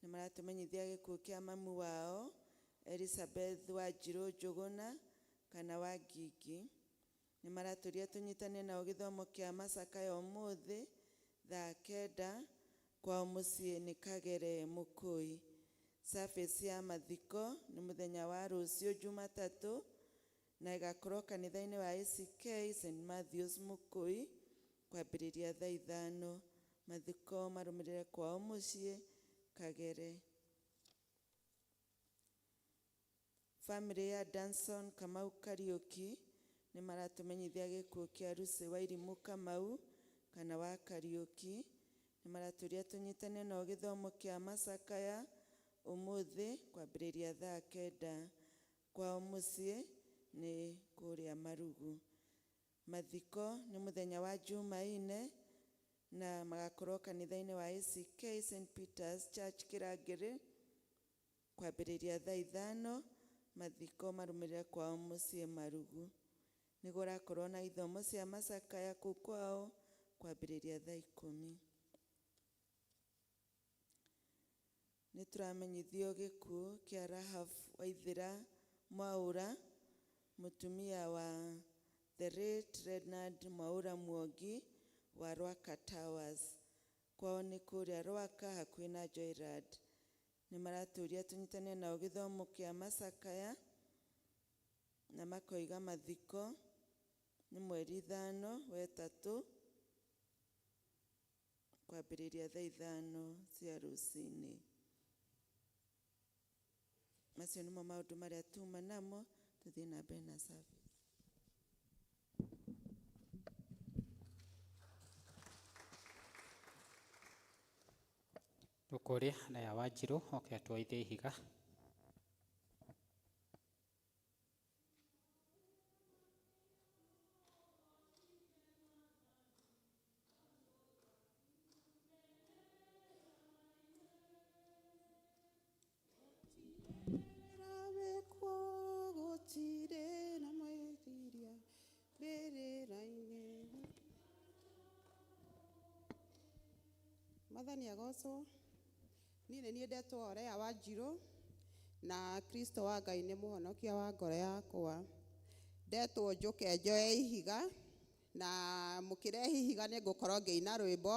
nĩ maratũmenyithia gĩkuũ kĩa mamu wao Elizabeth Wanjirũ Njũgũna kana Wangingi. Nĩ maratũria tũnyitane nao gĩthomo kĩa macakaya ũmũthĩ thaa 9 kwao mũciĩ nĩ Kagere Mũkũi. Service ya mathiko nĩ mũthenya wa rũciũ Jumatatũ, na ĩgakorwo kanitha-inĩ wa ACK St Matthews Mũkũi kwambĩrĩria thaa 5. Mathiko marũmĩrĩre kwao mũciĩ Kagere. Famĩlĩ ya Danson Kamau Kariũki nĩ maratũmenyithia gĩkuũ kĩa Lucy Wairimũ Kamau kana wa Kariũki. Nĩ maratũria tũnyitane nao gĩthomo kĩa macakaya ũmũthĩ kwambĩrĩria thaa 9, kwao mũciĩ nĩ kũrĩa Marugu. Mathiko nĩ mũthenya wa Jumaine na magakorwo kanitha-inĩ wa ACK St Peters Church Kĩrangĩrĩ kwambĩrĩria thaa 5. Mathiko marũmĩrĩre kwao mũciĩ Marugu. Nĩ gũrakorwo na ithomo cia macakaya kũu kwao kwambĩrĩria thaa 10. Nĩ tũramenyithio gĩkuũ kĩa Rahaf Waithĩra Mwaũra, mũtumia wa the late Leonard Mwaũra Muongi wa Rwaka Towers. Kwao nĩ kũrĩa Rwaka hakuhĩ na Joyrad. Nĩ maratũria tũnyitane nao gĩthomo kĩa macakaya, na makoiga mathiko nĩ mweri 5 wetatũ kwambĩrĩria thaa 5 cia rũcinĩ. Macio nĩmo maũndũ marĩa tuma namo. Tũthiĩ na mbere na service. Tũkũria na ya Wanjirũ oke atwaithie ihiga. Gũtirĩ na mwĩtiria mbĩrĩra-inĩ. Mwathani agocwo. Niĩ nĩ niĩ ndetwo Lea Wanjirũ, na Kristo wa Ngai nĩ mũhonokia wa ngoro yakwa. Ndetwo njũke njoe ihiga, na mũkĩrehe ihiga nĩ ngũkorwo ngĩina rwĩmbo,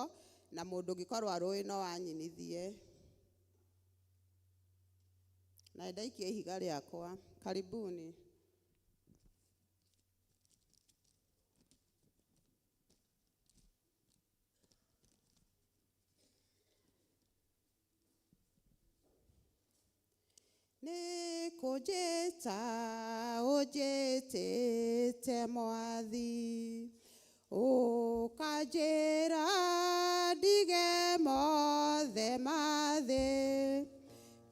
na mũndũ ũngĩkorwo arũĩ no anyinithie. Na ndaikia ihiga rĩakwa. Karibuni. Kũnjĩta ũnjĩtĩte Mwathi, ũkanjĩra ndige mothe ma thĩ,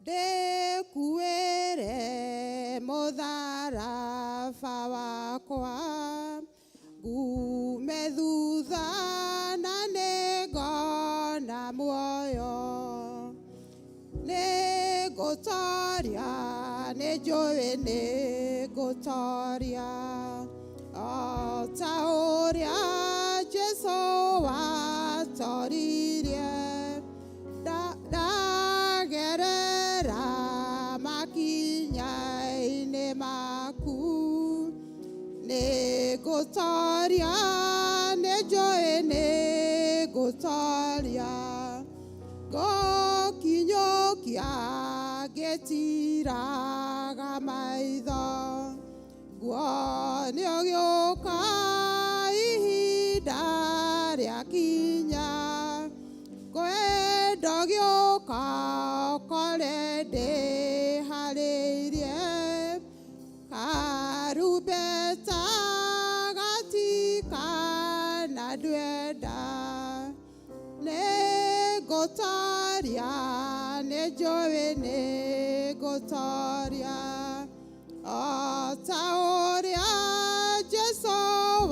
ndĩkuĩre mũtharaba wakwa, ngume thutha na nĩngona muoyo. Nĩngũtoria, nĩnjũĩ nĩngũtoria, o ta ũrĩa Jesũ watoririe. Ndagerera makinya-inĩ maku, nĩngũtoria, nĩnjũĩ nĩngũtoria, ngũkinyũkia ngĩtiraga maitho, nguo nĩũgĩũka ihinda rĩakinya, ngwenda gĩũka ũkore ndĩharĩirie, karumbeta gatikana ndwenda, nĩngũtoria, nĩnjũĩ nĩngũtoria, o ta ũrĩa Jesũ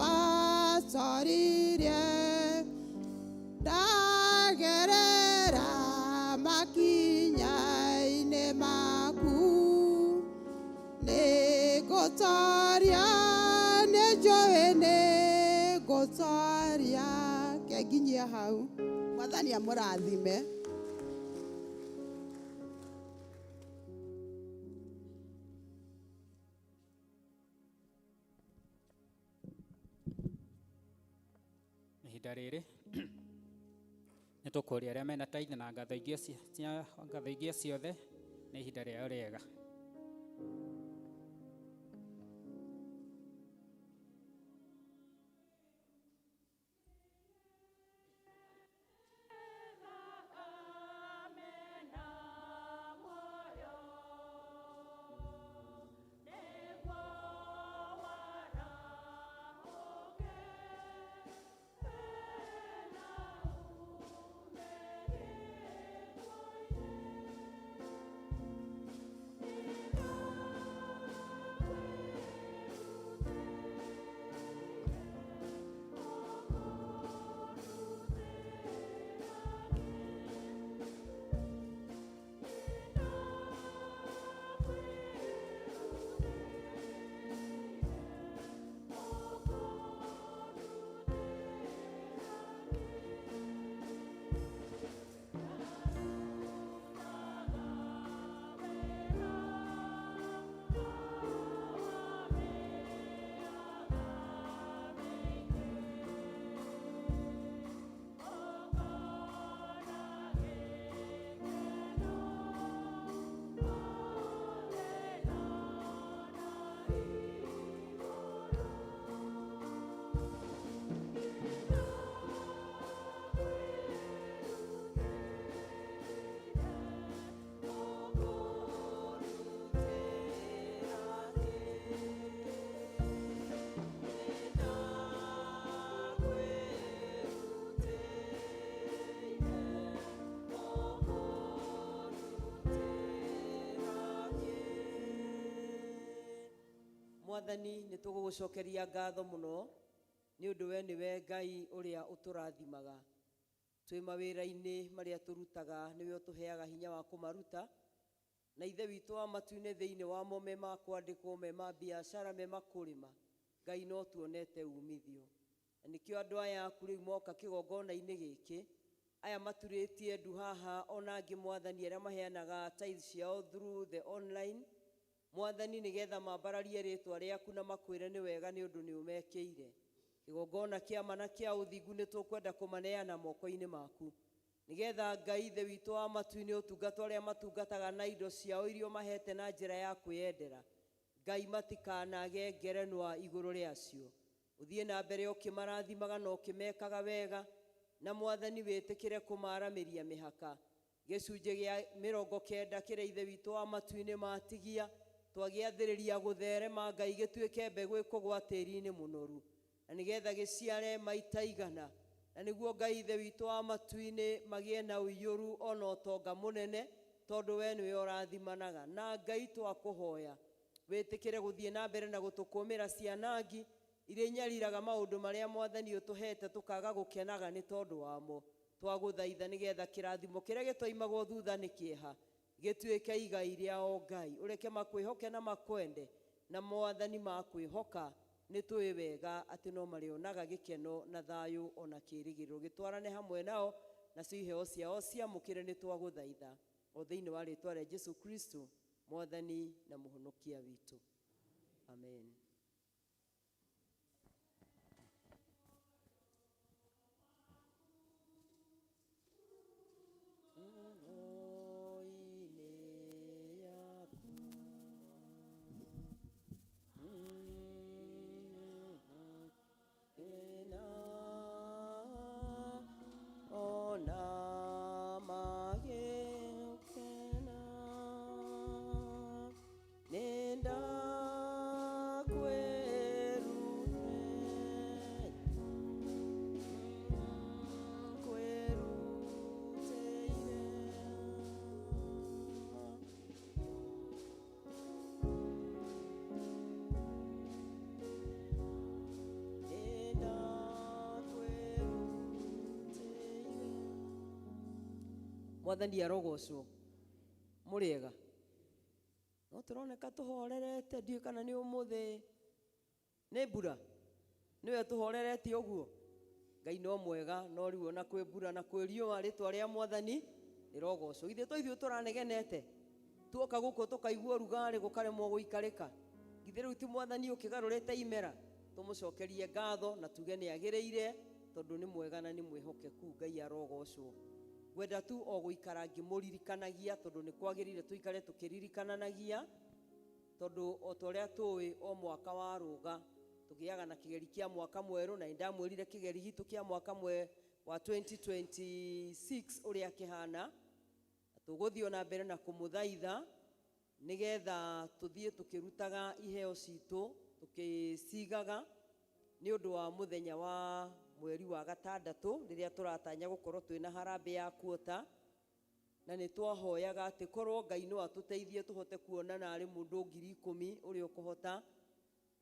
watoririe. Ndagerera makinya-inĩ maku, nĩngũtoria, nĩnjũĩ nĩngũtoria. Kenginyia hau. Mwathani amũrathime. Ihinda rĩrĩ nĩ tũkũria arĩa mena tithe na ngatho ingĩ ngatho ingĩ ciothe, nĩ ihinda rĩao rĩega. Mwathani, nĩ tũgũgũcokeria ngatho mũno nĩ ũndũ we nĩwe Ngai ũrĩa ũtũrathimaga. Twĩ mawĩra-inĩ marĩa tũrutaga, nĩwe ũtũheaga hinya wa kũmaruta, na Ithe witũ wa matu-inĩ, thĩinĩ wamo me ma kwandĩkwo, me ma biacara, me ma kũrĩma, Ngai no tuonete umithio. Na nĩkĩo andũ aya aku rĩu moka kĩgongona-inĩ gĩkĩ, aya maturĩtie ndu haha, ona angĩ Mwathani arĩa maheanaga tithe ciao through the online, Mwathani, nĩgetha mambararie rĩtwa rĩaku na makwĩre nĩ wega nĩ ũndũ nĩ ũmekĩire. Kĩgongona kĩa ma na kĩa ũthingu nĩ tũkwenda kũmaneana moko-inĩ maku, nĩgetha Ngai Ithe witũ wa matu-inĩ, ũtungata ũrĩa matungataga na indo ciao iria ũmahete na njĩra ya kwĩyendera, Ngai matikanage ngerenwa igũrũ rĩacio. Ũthiĩ na mbere ũkĩmarathimaga na ũkĩmekaga wega, na Mwathani wĩtĩkĩre kũmaramĩria mĩhaka. Gĩcunjĩ gĩa 90 kĩrĩa Ithe witũ wa matu-inĩ matigia. Twagĩathĩrĩria gũtherema Ngai gĩtuĩke mbegũ ĩkũgwa tĩri-inĩ mũnoru, na nĩgetha gĩciare maita igana, na nĩguo Ngai Ithe witũ wa matu-inĩ magĩe na ũiyũru ona ũtonga mũnene, tondũ we nĩwe ũrathimanaga. Na Ngai twakũhoya wĩtĩkĩre gũthiĩ na mbere na gũtũkũmĩra cianangi iria inyariraga maũndũ marĩa Mwathani ũtũhete tũkaga gũkenaga nĩ tondũ wamo. Twagũthaitha nĩgetha kĩrathimo kĩrĩa gĩtoimagwo thutha nĩ kĩeha gĩtuĩke igai rĩao Ngai, ũreke makwĩhoke na makwende, na Mwathani makwĩhoka nĩ tũĩ wega atĩ no marĩonaga gĩkeno na thayũ ona kĩĩrĩgĩrĩro. Gĩtwarane hamwe nao nacio iheo ciao ciamũkĩre, nĩ twagũthaitha o thĩinĩ wa rĩtwa rĩa Jesu Kristo Mwathani na Mũhonokia witũ, amen. Ona magĩkena Mwathani arogocwo. Mũrĩega? No tũroneka tũhorerete, ndiũĩ kana nĩ ũmũthĩ nĩ mbura nĩwe tũhoreretie ũguo. Ngai no mwega, no rĩu ona kwĩ mbura na kwĩ riũa, rĩtwa rĩa Mwathani rĩrogocwo. Ithuĩ to ithuĩ tũranegenete tuoka gũkũ tũkaigua ũrugarĩ gũkaremwo gũikarĩka. Githĩ rĩu ti Mwathani ũkĩgarũrĩte imera? Tũmũcokerie ngatho na tuge nĩ agĩrĩire, tondũ nĩ mwega na nĩ mwĩhokeku. Ngai arogocwo. Ngwenda tu o gũikara ngĩmũririkanagia, tondũ nĩ kwagĩrĩire tũikare tũkĩririkananagia, tondũ o ta ũrĩa tũĩ o mwaka wa rũga tũgĩaga na kĩgeri kĩa mwaka mwerũ, na nĩndamwĩrire kĩgeri gitũ kĩa mwaka mwe wa 2026 ũrĩa kĩhana, na tũgũthiĩ ona mbere na kũmũthaitha nĩgetha tũthiĩ tũkĩrutaga iheo citũ tũkĩcigaga nĩ ũndũ wa mũthenya wa mweri wa gatandatũ, rĩrĩa tũratanya gũkorwo twĩna harambee ya kuota. Na nĩ twahoyaga atĩ korwo Ngai no atũteithie tũhote kuona narĩ mũndũ 10,000 ũrĩa ũkũhota,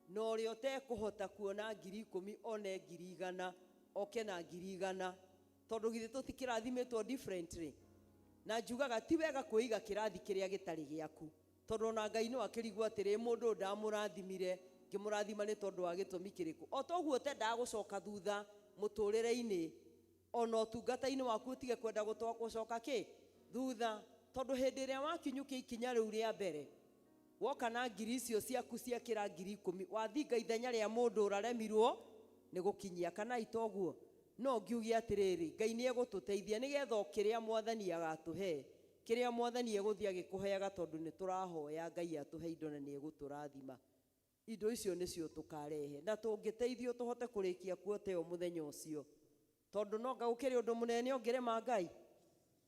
na ũrĩa ũtekũhota kuona 10,000 one 100,000, oke na 100,000, tondũ githĩ tũtikĩrathimĩtwo differently. Na njugaga ti wega kwĩiga kĩrathi kĩrĩa gĩtarĩ gĩaku, tondũ ona Ngai no akĩrigwo atĩrĩ, mũndũ ũyũ ndamũrathimire, ngĩmũrathima nĩ tondũ wa gĩtũmi kĩrĩkũ? O toguo ũtendaga gũcoka thutha mũtũrĩre-inĩ, ona ũtungata-inĩ waku ũtige kwenda gũcoka kĩ thutha, tondũ hĩndĩ ĩrĩa wakinyũkia ikinya rĩu rĩa mbere, woka na ngiri icio ciaku ciakĩra 10,000, wathinga ithenya rĩa mũndũ ũraremirwo nĩ gũkinyia kana itoguo. No ngiuge atĩrĩrĩ, Ngai nĩ egũtũteithia nĩgetha o kĩrĩa Mwathani agatũhe, kĩrĩa Mwathani egũthiĩ agĩkũheaga, tondũ nĩ tũrahoya Ngai atũhe indo na nĩ egũtũrathima, indo icio nĩcio tũkarehe, na tũngĩteithio tũhote kũrĩkia kuota ĩyo mũthenya ũcio, tondũ no nga gũkĩrĩ ũndũ mũnene ũngĩrema Ngai.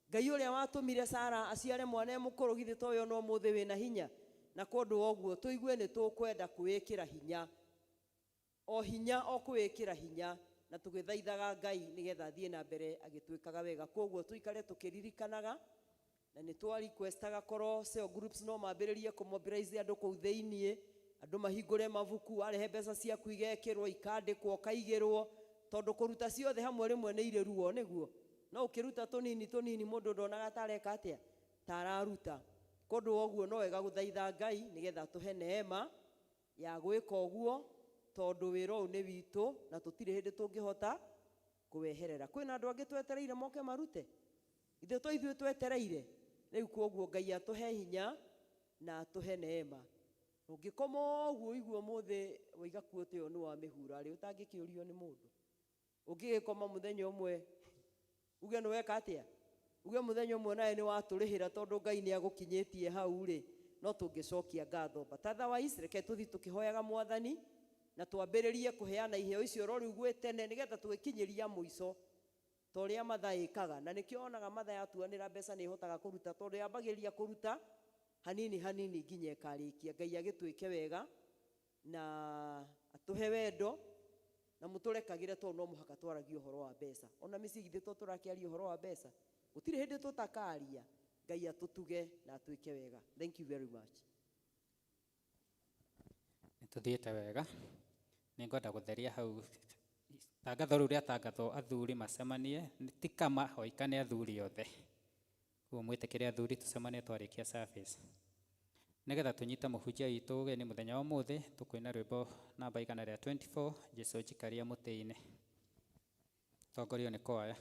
Ngai ũrĩa watũmire Sara aciare mwana e mũkũrũ, githĩ towe ona ũmũthĩ wĩna hinya? Na kwondũ wa ũguo tũigue nĩ tũkwenda kwĩĩkĩra hinya, o hinya o kwĩĩkĩra hinya, na tũgĩthaithaga Ngai nĩgetha athiĩ na mbere agĩtwĩkaga wega. Koguo tũikare tũkĩririkanaga, na nĩ twa requestaga korwo cell groups no mambĩrĩrie kũmobilize andũ kũu thĩiniĩ, andũ mahingũre mabuku, warehe mbeca ciaku igekĩrwo, ikandĩkwo, ũkaigĩrwo, tondũ kũruta ciothe hamwe rĩmwe nĩ irĩ ruo, nĩguo no ũkĩruta tũnini tũnini mũndũ ndonaga ta areka atĩa, ta araruta. Kũndũ wa ũguo no wega gũthaitha Ngai nĩgetha atũhe neema ya gwĩka ũguo, tondũ wĩra ũyũ nĩ witũ na tũtirĩ hĩndĩ tũngĩhota kũweherera. Kwĩna andũ angĩ twetereire moke marute, ithuĩ to ithuĩ twetereire rĩu. Koguo Ngai atũhe hinya na atũhe neema. Ũngĩkoma ũguo ũigue ũmũthĩ waiga kuota ĩyo nĩ wamĩhura rĩ, ũtangĩkĩũrio nĩ mũndũ. Ũngĩgĩkoma mũthenya ũmwe uge nĩ weka atĩa, uge mũthenya ũmwe nawe nĩ watũrĩhĩra, tondũ Ngai nĩ agũkinyĩtie hau rĩ, no tũngĩcokia ngatho. But otherwise reke tũthiĩ tũkĩhoyaga Mwathani na twambĩrĩrie kũheana iheo icio ro rĩu gwĩ tene, nĩgetha tũgĩkinyĩria mũico ta ũrĩa Matha ĩkaga. Na nĩkĩo onaga Matha yatuanĩra mbeca nĩ ĩhotaga kũruta, tondũ yambagĩrĩria kũruta. Hanini hanini nginya ĩkarĩkia. Ngai agĩtwĩke wega na atũhe wendo na mũtũrekagĩre, tondũ no mũhaka twaragie ũhoro wa mbeca. Ona mĩciĩ githĩ to tũrakĩaria ũhoro wa mbeca? Gũtirĩ hĩndĩ tũtakaria. Ngai atũtuge na atwĩke wega. Thank you very much. Nĩ tũthiĩte wega. Nĩ ngwenda gũtheria hau tangatho rĩu rĩatangathwo athuri macemanie, ti kama hoika, nĩ athuri othe. Koguo mwĩtĩkĩre athuri tũcemanie twarĩkia service. Nĩgetha tũnyite mũhunjia witũ ũgeni mũthenya wa ũmũthĩ, tũkũina rwĩmbo namba 124, Jesũ njikaria mũtĩ-inĩ. Tongorio nĩ kwaya.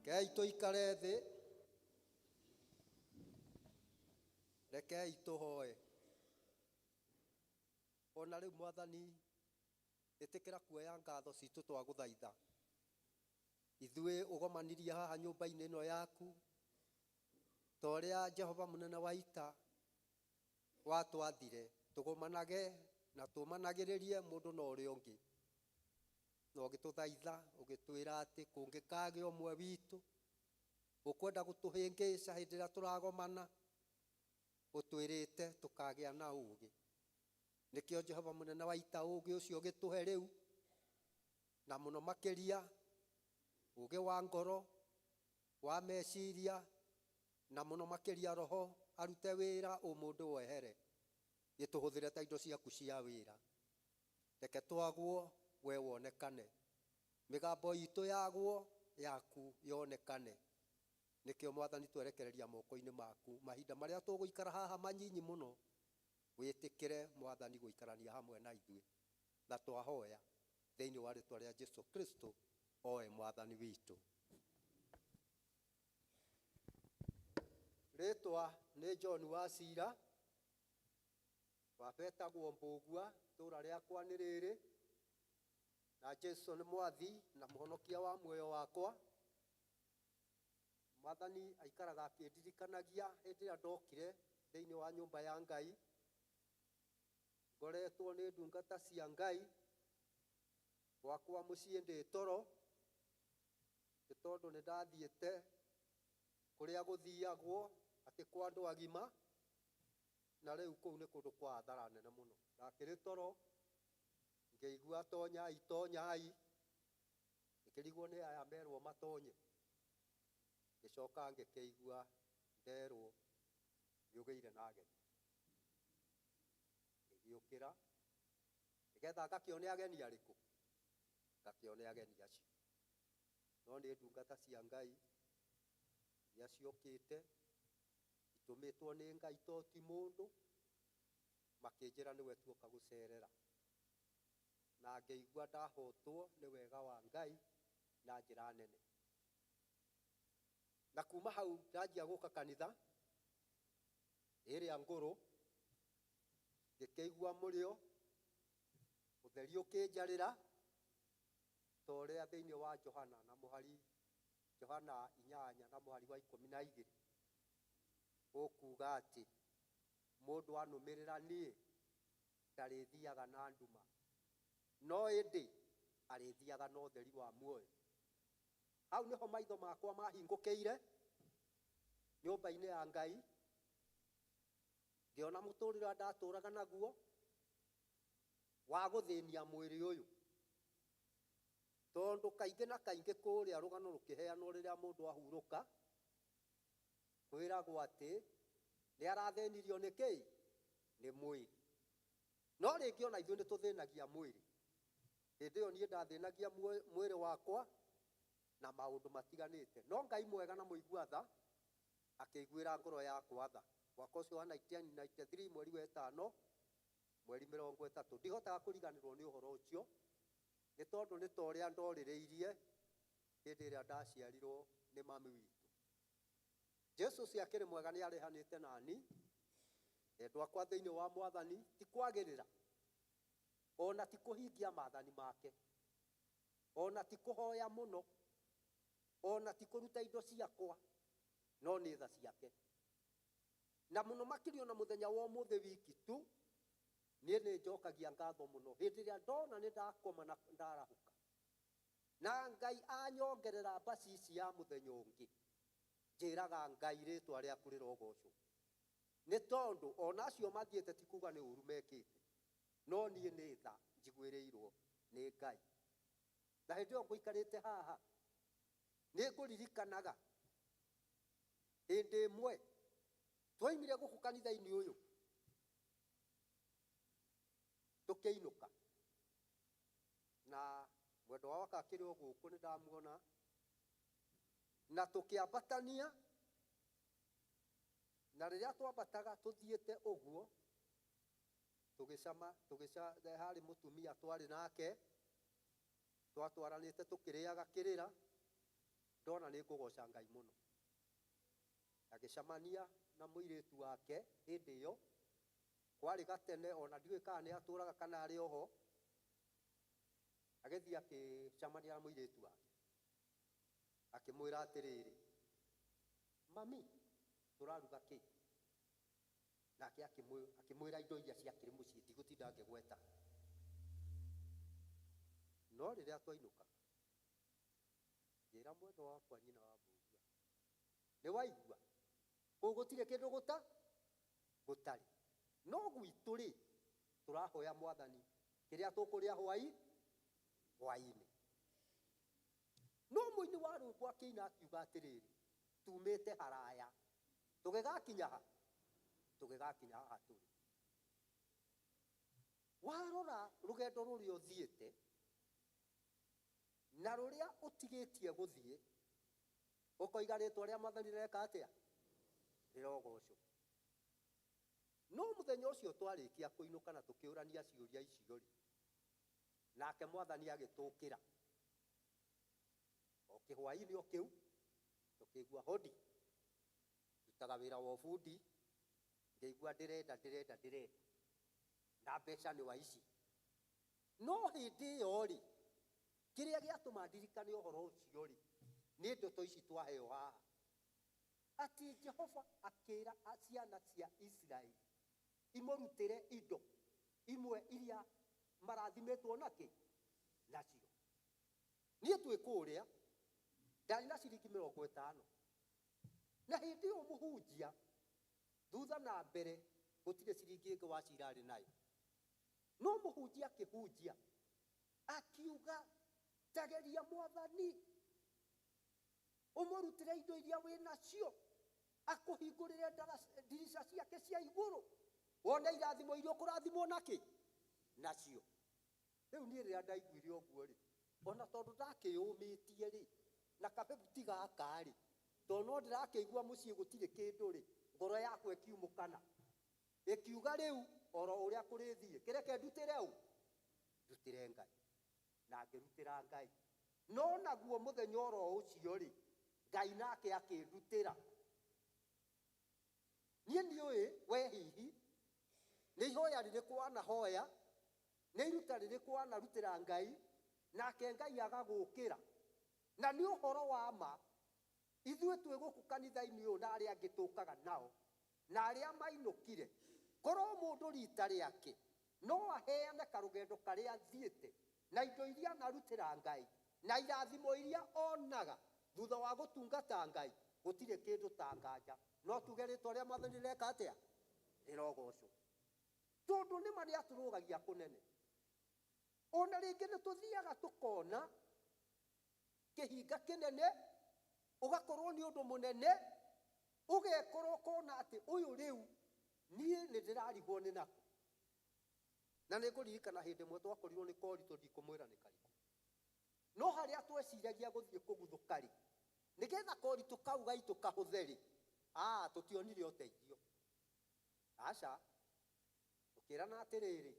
Rekei tũikare thĩ, rekei tũhoe. Ona rĩu Mwathani, ĩtĩkĩra kuoya ngatho citũ twagũthaitha. Ithuĩ ũgomanirie haha nyũmba-inĩ ĩno yaku, ta ũrĩa Jehova mũnene wa ita watwathire tũgomanage na tũmanagĩrĩrie mũndũ na ũrĩa ũngĩ. Na ũgĩtũthaitha ũgĩtwĩra atĩ kũngĩkagĩa ũmwe witũ ũkwenda gũtũhĩngĩca hĩndĩ ĩrĩa tũragomana, ũtwĩrĩte tũkagĩa na ũgĩ. Nĩkĩo Jehova mũnene wa ita ũgĩ ũcio ũgĩtũhe rĩu, na mũno makĩria ũgĩ wa ngoro, wa meciria, na mũno makĩria roho arute wĩra ũmũndũ wehere, gĩtũhũthĩre ta indo ciaku cia wĩra. Reke twagwo we wonekane, mĩgambo itũ yagwo yaku yonekane. Nĩkĩo Mwathani twerekereria moko-inĩ maku mahinda marĩa tũgũikara haha manyinyi mũno, wĩtĩkĩre Mwathani gũikarania hamwe na ithuĩ. Na twahoya thĩinĩ wa rĩtwa rĩa Jesu Kristo oe Mwathani witũ. Rĩtwa nĩ John wa Cira, baba etagwo Mbũgua, itũũra rĩakwa nĩ rĩrĩ, na Jesu nĩ mwathi na mũhonokia wa muoyo wakwa. Mwathani aikaraga akĩndirikanagia hĩndĩ ĩrĩa ndokire thĩinĩ wa nyũmba ya Ngai, ngoretwo nĩ ndungata cia Ngai, gwakwa mũciĩ ndĩ toro, nĩ tondũ nĩ ndathiĩte kũrĩa gũthiagwo atĩ kwa andũ agima, na rĩu kũu nĩ kũndũ kwa athara nene mũno. Ndakĩrĩ toro ngĩigua tonyai tonyai, ngĩkĩrigwo nĩ aya merwo matonye, ngĩcoka ngĩkĩigua nderwo nĩũgĩire na ageni. Ngĩgĩũkĩra nĩgetha ngakĩone ageni arĩkũ, ngakĩone ageni acio. No nĩ ndungata cia Ngai Iria ciokĩte itũmĩtwo nĩ Ngai to ti mũndũ, makĩnjĩra nĩwe tuoka gũcerera, na ngĩigua ndahotwo nĩ wega wa Ngai na njĩra nene. Na kuma hau ndanjia gũka kanitha ĩrĩa ngũrũ, ngĩkĩigua mũrĩo ũtheri ũkĩnjarĩra ta ũrĩa thĩinĩ wa Johana na mũhari Johana 8 na mũhari wa 12 ũkuga atĩ mũndũ anũmĩrĩra niĩ ndarĩthiaga na nduma, no ĩndĩ arĩthiaga na ũtheri wa muoyo. Hau nĩho maitho makwa mahingũkĩire nyũmba-inĩ ya Ngai, ngĩona mũtũrĩre ũrĩa ndatũraga naguo wa gũthĩnia mwĩrĩ ũyũ, tondũ kaingĩ na kaingĩ kũrĩa rũgano rũkĩheanwo rĩrĩa mũndũ ahurũka kwĩragwo atĩ nĩ arathĩnirio nĩ kĩĩ? Nĩ mwĩrĩ. No rĩngĩ ona ithuĩ nĩ tũthĩnagia mwĩrĩ. Hĩndĩ ĩyo niĩ ndathĩnagia mwĩrĩ wakwa na maũndũ matiganĩte, no Ngai mwega na mũigua tha akĩiguĩra ngoro yakwa tha. Mwaka ũcio wa 1993 mweri wa 5 mweri 30, ndihotaga kũriganĩrwo nĩ ũhoro ũcio, nĩ tondũ nĩ ta ũrĩa ndorĩrĩirie hĩndĩ ĩrĩa ndaciarirwo nĩ mami witũ. Jesu ũcio akĩrĩ mwega nĩ arehanĩte nani, endwa akwa thĩinĩ wa Mwathani, ti kwagĩrĩra ona ti kũhingia maathani make, ona ti kũhoya mũno, ona ti kũruta indo ciakwa, no nĩ tha ciake. Na mũno makĩria ona mũthenya wa ũmũthĩ wiki tu, niĩ nĩ njokagia ngatho mũno hĩndĩ ĩrĩa ndona nĩ ndakoma na ndarahũka, na Ngai anyongerera mbacici ya mũthenya ũngĩ, njĩraga Ngai rĩtwa rĩaku rĩrogocwo, nĩ tondũ ona acio mathiĩte ti kuga nĩ ũru mekĩte, no niĩ nĩ tha njiguĩrĩirwo nĩ Ngai. Na hĩndĩ ĩyo ngũikarĩte haha nĩ ngũririkanaga hĩndĩ ĩmwe twaimire gũkũ kanitha-inĩ ũyũ tũkĩinũka, na mwendwa wakwa akĩrĩ o gũkũ nĩ ndamuona, na tũkĩambatania, na rĩrĩa twambataga tũthiĩte ũguo tũgĩcama, harĩ mũtumia twarĩ nake twatwaranĩte tũkĩrĩaga kĩrĩra, ndona nĩ ngũgoca Ngai mũno. Agĩcemania na mũirĩtu wake hĩndĩ ĩyo, kwarĩ gatene, ona ndiũĩ kana nĩ atũraga kana arĩ oho. Agĩthiĩ akĩcemania na mũirĩtu wake, akĩmwĩra atĩrĩrĩ, mami tũraruga kĩ? Nake akĩmwĩra indo iria ciakĩrĩ mũciĩ, ndigũtinda ngĩgweta. No rĩrĩa twainũkaga, ngĩra mwendwa wakwa nyina wa Mbũgua, nĩ waigua kũu gũtirĩ kĩndũ gũtarĩ, no gwitũ rĩ tũrahoya Mwathani kĩrĩa tũkũrĩa hwaĩ-inĩ. No mũini wa rwĩmbo akĩina akiuga atĩrĩrĩ, tumĩte haraya tũgĩgakinya ha? Tũgĩgakinya haha tũrĩ. Warora rũgendo rũrĩa ũthiĩte na rũrĩa ũtigĩtie gũthiĩ, ũkoiga rĩtwa rĩa Mwathani rĩreka atĩa? Rĩrogocwo. No mũthenya ũcio twarĩkia kũinũka na tũkĩũrania ciũria icio rĩ, nake Mwathani agĩtũkĩra o kĩhwaĩ-inĩ o kĩu, tũkĩigua hodi. Ndutaga wĩra wa ũbundi, ngĩigua ndĩrenda ndĩrenda ndĩrenda, na mbeca nĩ wa ici. No hĩndĩ ĩyo rĩ, kĩrĩa gĩatũma ndirikane ũhoro ũcio rĩ, nĩ ndeto ici twaheo haha, atĩ Jehova akĩra ciana cia Isiraeli imũrutĩre indo imwe iria marathimĩtwo nakĩ nacio. Niĩ twĩ kũrĩa ndarĩ na ciringi 50, na hĩndĩ ĩyo mũhunjia thutha na mbere gũtirĩ ciringi ĩngĩ wa cira arĩ nayo. No mũhunjia akĩhunjia akiuga, tageria Mwathani ũmũrutĩre indo iria wĩ nacio, akũhingũrĩre ndirica ciake cia igũrũ, wone irathimo iria ũkũrathimwo nakĩ nacio. Rĩu niĩ rĩrĩa ndaiguire ũguo rĩ, ona tondũ ndakĩyũmĩtie rĩ, na kabebuti gaka rĩ, Tondũ no ndĩrakĩigua mũciĩ gũtirĩ kĩndũ rĩ, ngoro yakwa ĩkiumũkana ĩkiuga rĩu oro ũrĩa kũrĩthiĩ, kĩreke ndutĩre ũ, ndutĩre Ngai. Na ngĩrutĩra Ngai. No naguo mũthenya oro ũcio rĩ, Ngai nake akĩndutĩra. Niĩ ndiũĩ we hihi nĩ ihoya rĩrĩkũ wanahoya, nĩ iruta rĩrĩkũ wanarutĩra Ngai, nake Ngai agagũkĩra. Na nĩ ũhoro wa ma, ithuĩ twĩ gũkũ kanitha-inĩ ũyũ na arĩa angĩ tũkaga nao, na arĩa mainũkire, korwo mũndũ rita rĩake no aheane karũgendo karĩa athiĩte na indo iria anarutĩra Ngai na irathimo iria onaga thutha wa gũtungata Ngai, gũtirĩ kĩndũ ta nganja. No tuge rĩtwa rĩa Mwathani rĩreka atĩa? Rĩrogocwo. Tondũ nĩma nĩ atũrũgagia kũnene. Ona rĩngĩ nĩ tũthiaga tũkona kĩhinga kĩnene, ũgakorwo nĩ ũndũ mũnene, ũgekora ũkona atĩ ũyũ rĩu niĩ nĩ ndĩrarigwo nĩ nakũ. Na nĩ ngũririkana hĩndĩ ĩmwe twakorirwo nĩ koritũ, ndikũmwĩra nĩ karĩkũ, no harĩa tweciragia gũthiĩ kũguthũka rĩ, nĩgetha koritũ kau gaitũ kahũthe rĩ, tũtionire ũteithio. Aca, tũkĩrana atĩrĩrĩ,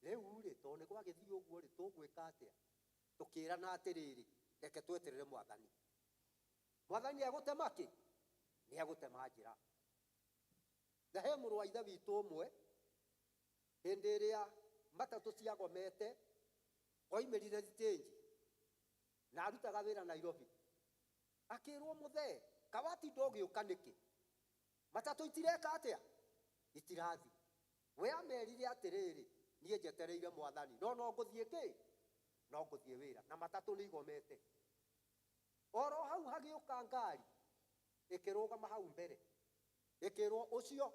rĩu rĩ, tondũ nĩ gwagĩthiĩ ũguo rĩ, tũgwĩka atĩa? Tũkĩrana atĩrĩrĩ, reke tweterere Mwathani. Mwathani egũtema kĩ? Nĩ egũtema njĩra. Na he mũrũ wa ithe witũ ũmwe, hĩndĩ ĩrĩa matatũ ciagomete, oimĩrire thitĩnji na arutaga wĩra Nairobi. Akĩrwo, mũthee, kawatinda ũgĩũka nĩkĩ? Matatũ itireka atĩa? Itirathiĩ. We amerire atĩrĩrĩ, niĩ njetereire Mwathani, no no ngũthiĩ kĩ? No ngũthiĩ wĩra. Na matatũ nĩ igomete. Oro hau hagĩũka ngari, ĩkĩrũgama hau mbere. Ĩkĩrwo ũcio,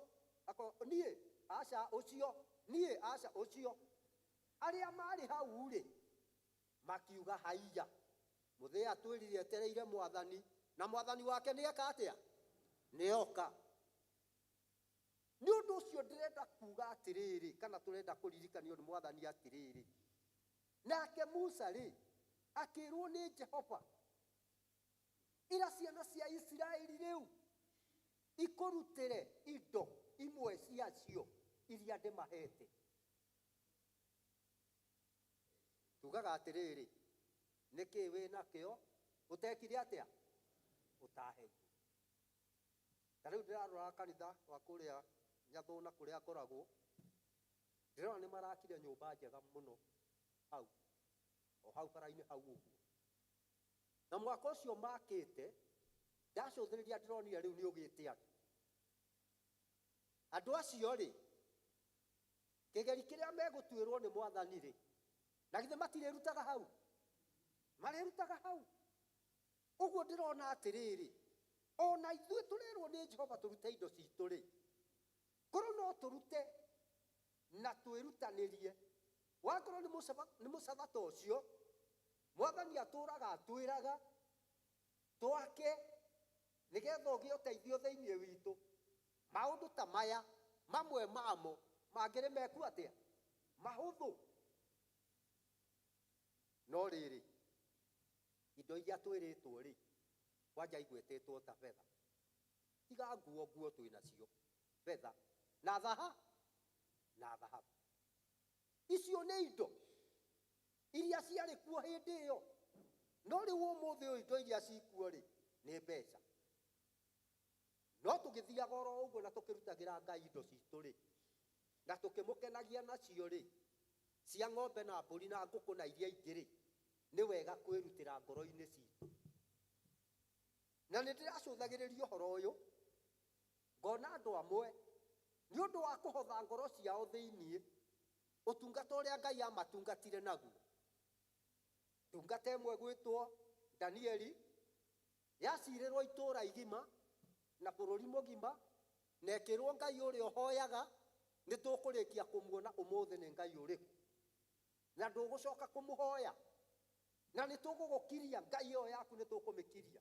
niĩ, aca ũcio, niĩ, aca ũcio. Arĩa marĩ hau rĩ, makiuga haiya. Mũthee atwĩrire etereire Mwathani, na Mwathani wake nĩ eka atĩa? Nĩ oka. Nĩ ũndũ ũcio ndĩrenda kuga atĩrĩrĩ, kana tũrenda kũririkanio nĩ Mwathani atĩrĩrĩ. Nake Musa rĩ, akĩrwo nĩ Jehova, ĩra ciana cia Isiraeli rĩu ikũrutĩre indo imwe ciacio iria ndĩmahete. Tugaga atĩrĩrĩ, nĩkĩ wĩ nakĩo ũtekire atĩa? Ũtaheirwo. Ta rĩu ndĩrarora kanitha wa kũrĩa Nyathũna kũrĩa ngoragwo, ndĩrona nĩ marakire nyũmba njega mũno hau, o hau bara-inĩ hau ũguo. Na mwaka ũcio makĩte, ndacũthĩrĩria ndĩronire rĩu nĩ ũgĩte andũ. Andũ acio rĩ, kĩgeri kĩrĩa megũtuĩrwo nĩ Mwathani rĩ, na githĩ matirĩrutaga hau? Marĩrutaga hau. Ũguo ndĩrona atĩrĩrĩ, ona ithuĩ tũrerwo nĩ Jehova tũrute indo citũ rĩ, korwo no tũrute na twĩrutanĩrie. Wakorwo nĩ mũcabato ũcio, Mwathani atũraga atwĩraga twake nĩgetha ũgĩe ũteithio thĩinĩ witũ. Maũndũ ta maya, mamwe mamo mangĩrĩ meku atĩa? Mahũthũ. No rĩrĩ, indo iria twĩrĩtwo rĩ, kwanja igwetĩtwo ta betha. Tiga nguo, nguo twĩ nacio, betha na thaha na thahabu. Icio nĩ indo iria ciarĩ kuo hĩndĩ ĩyo. No rĩu ũmũthĩ ũyũ indo iria cikuo rĩ, nĩ mbeca. No tũgĩthiaga oro ũguo na tũkĩrutagĩra Ngai indo citũ rĩ, na tũkĩmũkenagia nacio rĩ, cia ng'ombe na mbũri na ngũkũ na iria ingĩ rĩ, nĩ wega kwĩrutĩra ngoro-inĩ citũ. Na nĩ ndĩracũthagĩrĩria ũhoro ũyũ, ngona andũ amwe nĩ ũndũ wa kũhotha ngoro ciao thĩinĩ, ũtungata ũrĩa Ngai amatungatire naguo. Ndungata ĩmwe gwĩtwo Danieli, yacirĩrwo itũũra igima na bũrũri mũgima, na ĩkĩrwo Ngai ũrĩa ũhoyaga, nĩ tũkũrĩkia kũmuona ũmũthĩ nĩ Ngai ũrĩkũ, na ndũgũcoka kũmũhoya, na nĩ tũgũgũkiria Ngai ĩyo yaku, nĩ tũkũmĩkiria.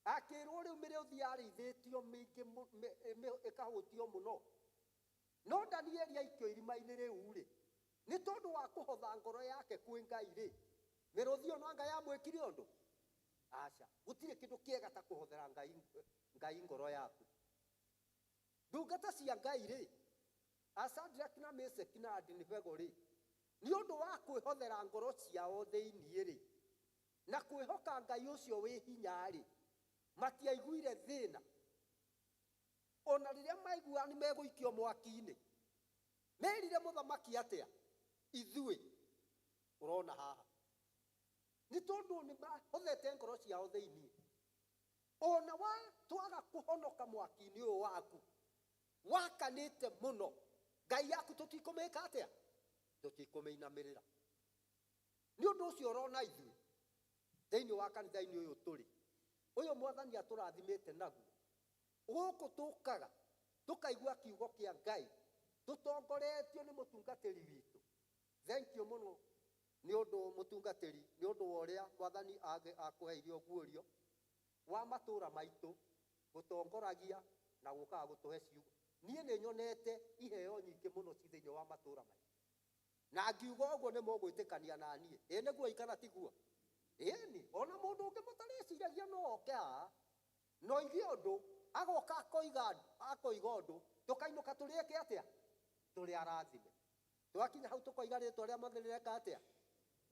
Akĩrwo rĩu mĩrũthi yarĩithĩtio mĩingĩ ĩkahũtio mũno. No Danieli aikio irima-inĩ rĩu rĩ, nĩ tondũ wa kũhotha ngoro yake kwĩ Ngai rĩ, mĩrũthi ĩyo no anga yamwĩkire ũndũ? Aca gũtirĩ kĩndũ kĩega ta kũhothera Ngai ngoro yaku. Ndungata cia Ngai rĩ, Shadrach na Meshach na Abednego rĩ, nĩ ũndũ wa kwĩhothera ngoro ciao thĩinĩ rĩ, na kwĩhoka Ngai ũcio wĩ hinya rĩ, matiaiguire thĩna. Ona rĩrĩa maigua nĩ megũikio mwaki-inĩ, merire mũthamaki atĩa? Ithuĩ ũrona haha nĩ tondũ nĩ mahothete ngoro ciao thĩinĩ. Ona twaga kũhonoka mwaki-inĩ ũyũ waku wakanĩte mũno, Ngai yaku tũtikũmĩka atĩa? Tũtikũmĩinamĩrĩra. Nĩ ũndũ ũcio ũrona ithuĩ thĩinĩ wa kanitha-inĩ ũyũ tũrĩ, ũyũ mwathani atũrathimĩte naguo, gũkũ tũkaga tũkaigua kiugo kĩa Ngai tũtongoretio nĩ mũtungatĩri witũ. Thank you mũno nĩ ũndũ mũtungatĩri, nĩ ũndũ wa ũrĩa mwathani akũheire ũguũrio wa matũra maitũ, gũtongoragia na gũkaga gũtũhe ciugo. Niĩ nĩ nyonete iheo nyingĩ mũno ci thĩinĩ wa matũra maitũ, na ngiuga ũguo nĩ mũgwĩtĩkania na niĩ. Ĩ nĩguo ikana tiguo? Ĩni ona mũndũ ũngĩ mũtarĩciragia no oke haha no oige ũndũ, agoka akoiga ũndũ, tũkainũka tũrĩke atĩa? Tũrĩ arathime. Twakinya hau tũkoiga rĩtwa rĩa Mwathani rĩreka atĩa?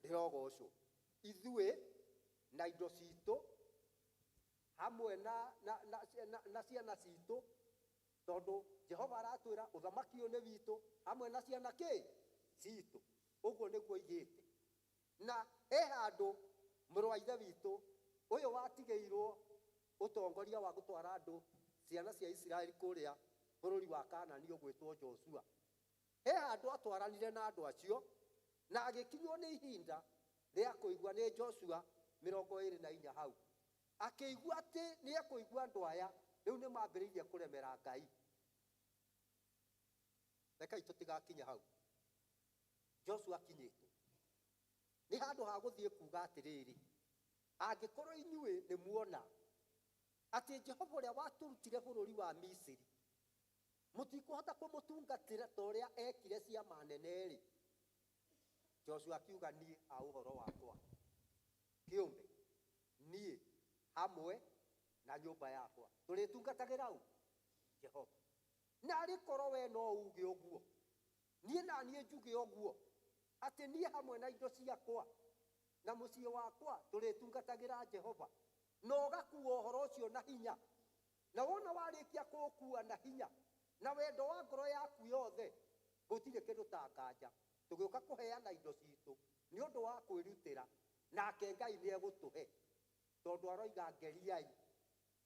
Rĩrogocwo. Ithuĩ na indo citũ hamwe na ciana citũ, tondũ Jehova aratwĩra ũthamaki ũyũ nĩ witũ hamwe na ciana kĩ citũ. Ũguo nĩguo oigĩte. Na he handũ mũrũ wa ithe witũ ũyũ watigĩirwo ũtongoria wa gũtwara andũ ciana cia Isiraeli kũrĩa bũrũri wa Kaanani ũgwĩtwo Joshua. He handũ atwaranire na andũ acio na agĩkinywo nĩ ihinda rĩa kũigua nĩ Joshua 24 hau. Akĩigua atĩ nĩ ekũigua andũ aya rĩu nĩ mambĩrĩirie kũremera Ngai. Rekai tũtigakinye hau. Joshua akinyĩte nĩ handũ ha gũthiĩ kuga atĩrĩrĩ, angĩkorwo inyuĩ nĩ muona atĩ Jehova ũrĩa watũrutire bũrũri wa Misiri mũtikũhota kũmũtungatĩra ta ũrĩa ekire ciama nene rĩ, Joshua akiuga niĩ a ũhoro wakwa kĩũmbe, niĩ hamwe na nyũmba yakwa tũrĩtungatagĩra ũ? Jehova. Na arĩ korwo we no uge ũguo, niĩ na niĩ njuge ũguo, atĩ niĩ hamwe na indo ciakwa na mũciĩ wakwa tũrĩtungatagĩra Jehova, na ũgakua ũhoro ũcio na hinya, na wona warĩkia kũũkua na hinya na wendo wa ngoro yaku yothe, gũtirĩ kĩndũ ta nganja tũgĩũka kũheana indo citũ nĩ ũndũ wa kwĩrutĩra, nake Ngai nĩ egũtũhe, tondũ aroiga ngeriai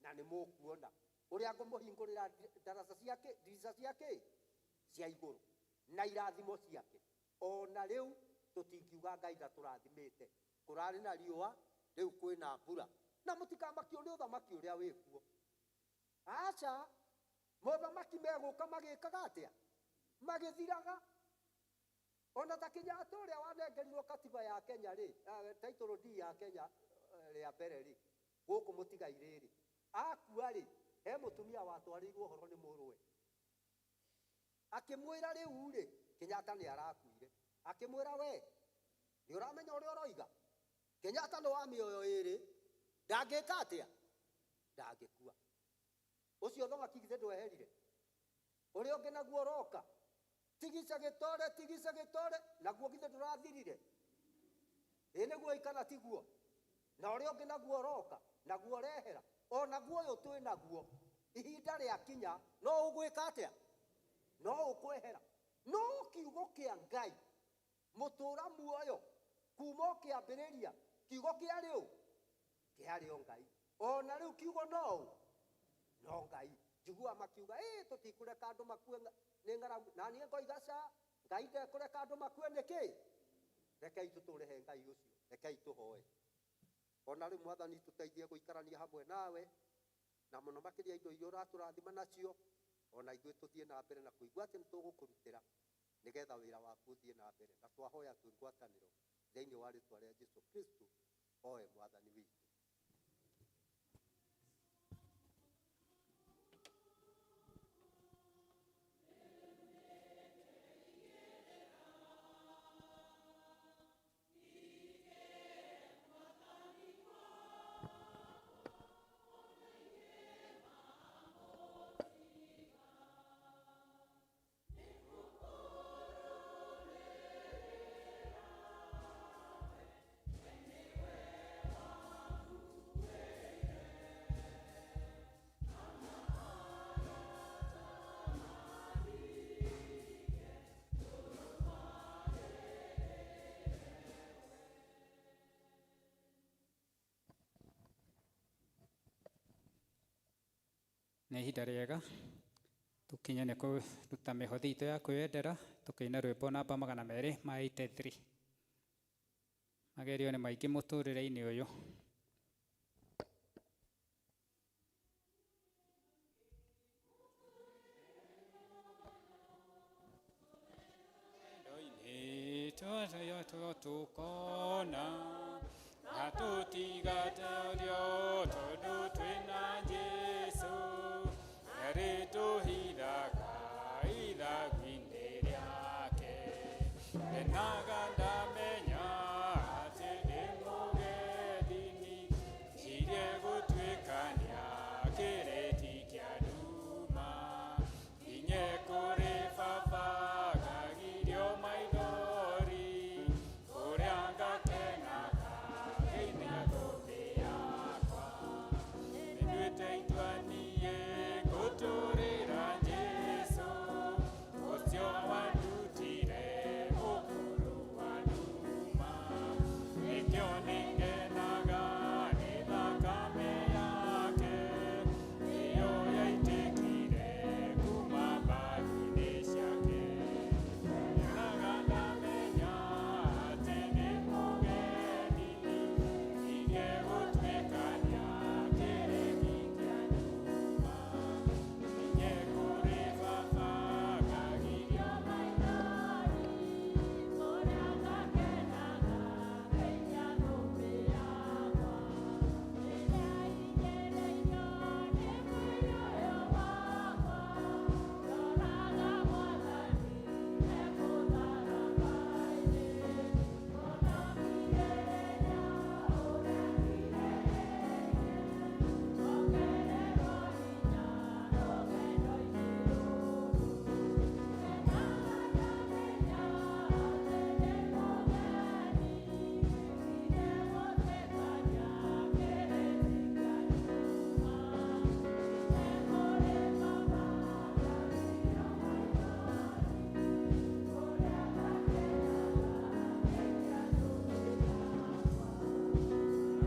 na nĩ mũkuona ũrĩa ngũmũhingũrĩra ndaraca ciake, ndirica ciake cia igũrũ na irathimo ciake. Ona rĩu tũtingiuga Ngai ndatũrathimĩte, kũrarĩ na riũa, rĩu kwĩna mbura, na mũtikamakio nĩ ũthamaki ũrĩa wĩkuo. Aca, mothamaki megũka magĩkaga atĩa? Magĩthiraga. Ona ta Kenyatta ũrĩa wanengerirwo katiba ya Kenya rĩ, title deed ya Kenya rĩa mbere rĩ, gũkũ mũtigairĩ rĩ, akua rĩ, he mũtumia watwarĩirwo ũhoro nĩ mũrũwe, akĩmwĩra rĩu rĩ, Kenyatta nĩ arakuire, akĩmwĩra we nĩ ũramenya ũrĩa ũroiga, Kenyatta nĩ wa mĩoyo ĩrĩ, ndangĩka atĩa? Ndangĩkua. Ũcio ũthamaki githĩ ndweherire? Ũrĩa ũngĩ naguo ũroka, tigica gĩtore, naguo githĩ ndũrathirire? Ĩ nĩguo ikana tiguo? Na ũrĩa ũngĩ naguo ũroka, naguo ũrehera, o naguo ũyũ twĩ naguo, ihinda rĩakinya no ũgwĩka atĩa? No ũkwehera. No kiugo kĩa Ngai mũtũra muoyo kuma ũkĩambĩrĩria, kiugo kĩa rĩu kĩarĩ o Ngai, ona rĩu kiugo no Ngai. Njiguaga makiuga ĩ tũtikũreka andũ makue nĩ ng'aragu, na niĩ ngoiga ca, Ngai ndekũreka andũ makue nĩkĩ? Rekei tũtũre he Ngai ũcio, rekei tũhoe. Ona rĩu Mwathani tũteithie gũikarania hamwe nawe, na mũno makĩria indo iria ũratũrathima nacio, ona ithuĩ tũthiĩ na mbere na kũigua atĩ nĩ tũgũkũrutĩra nĩgetha wĩra waku ũthiĩ na mbere. Na twahoya twĩ ngwatanĩro thĩinĩ wa rĩtwa rĩa Jesu Kristo, oe Mwathani witũ. Nĩ ihinda rĩega tũkinye nĩ kũruta mĩhothi itũ ya kwĩyendera, tũkĩina rwĩmbo namba 283. Magerio nĩ maingĩ mũtũrĩre-inĩ ũyũ. Tukona na tũtigaterio tondũ twĩna Jesũ, nĩarĩtũhithaga ithagu-inĩ rĩake. Ndenaga ndamenya atĩ ndĩ mũgeni, ngirie gũtuĩkania kĩrĩti kĩa nduma, nginye kũrĩ Baba ngagirio maithori, kũrĩa ngakenaga ngĩinaga thũmbĩ yakwa. Nĩnduĩte itua niĩ ngũtũrĩra Jesũ, ũcio wandutire mũkuru wa nduma. Nĩkĩo nĩngenaga nĩ thakame yake, ĩyo yaitĩkire kuma mbaru-inĩ ciake. Nyonaga ndamenya atĩ ndĩ mũgeni, ngirie gũtuĩkania kĩrĩti kĩa nduma, nginye kũrĩ Baba ngagirio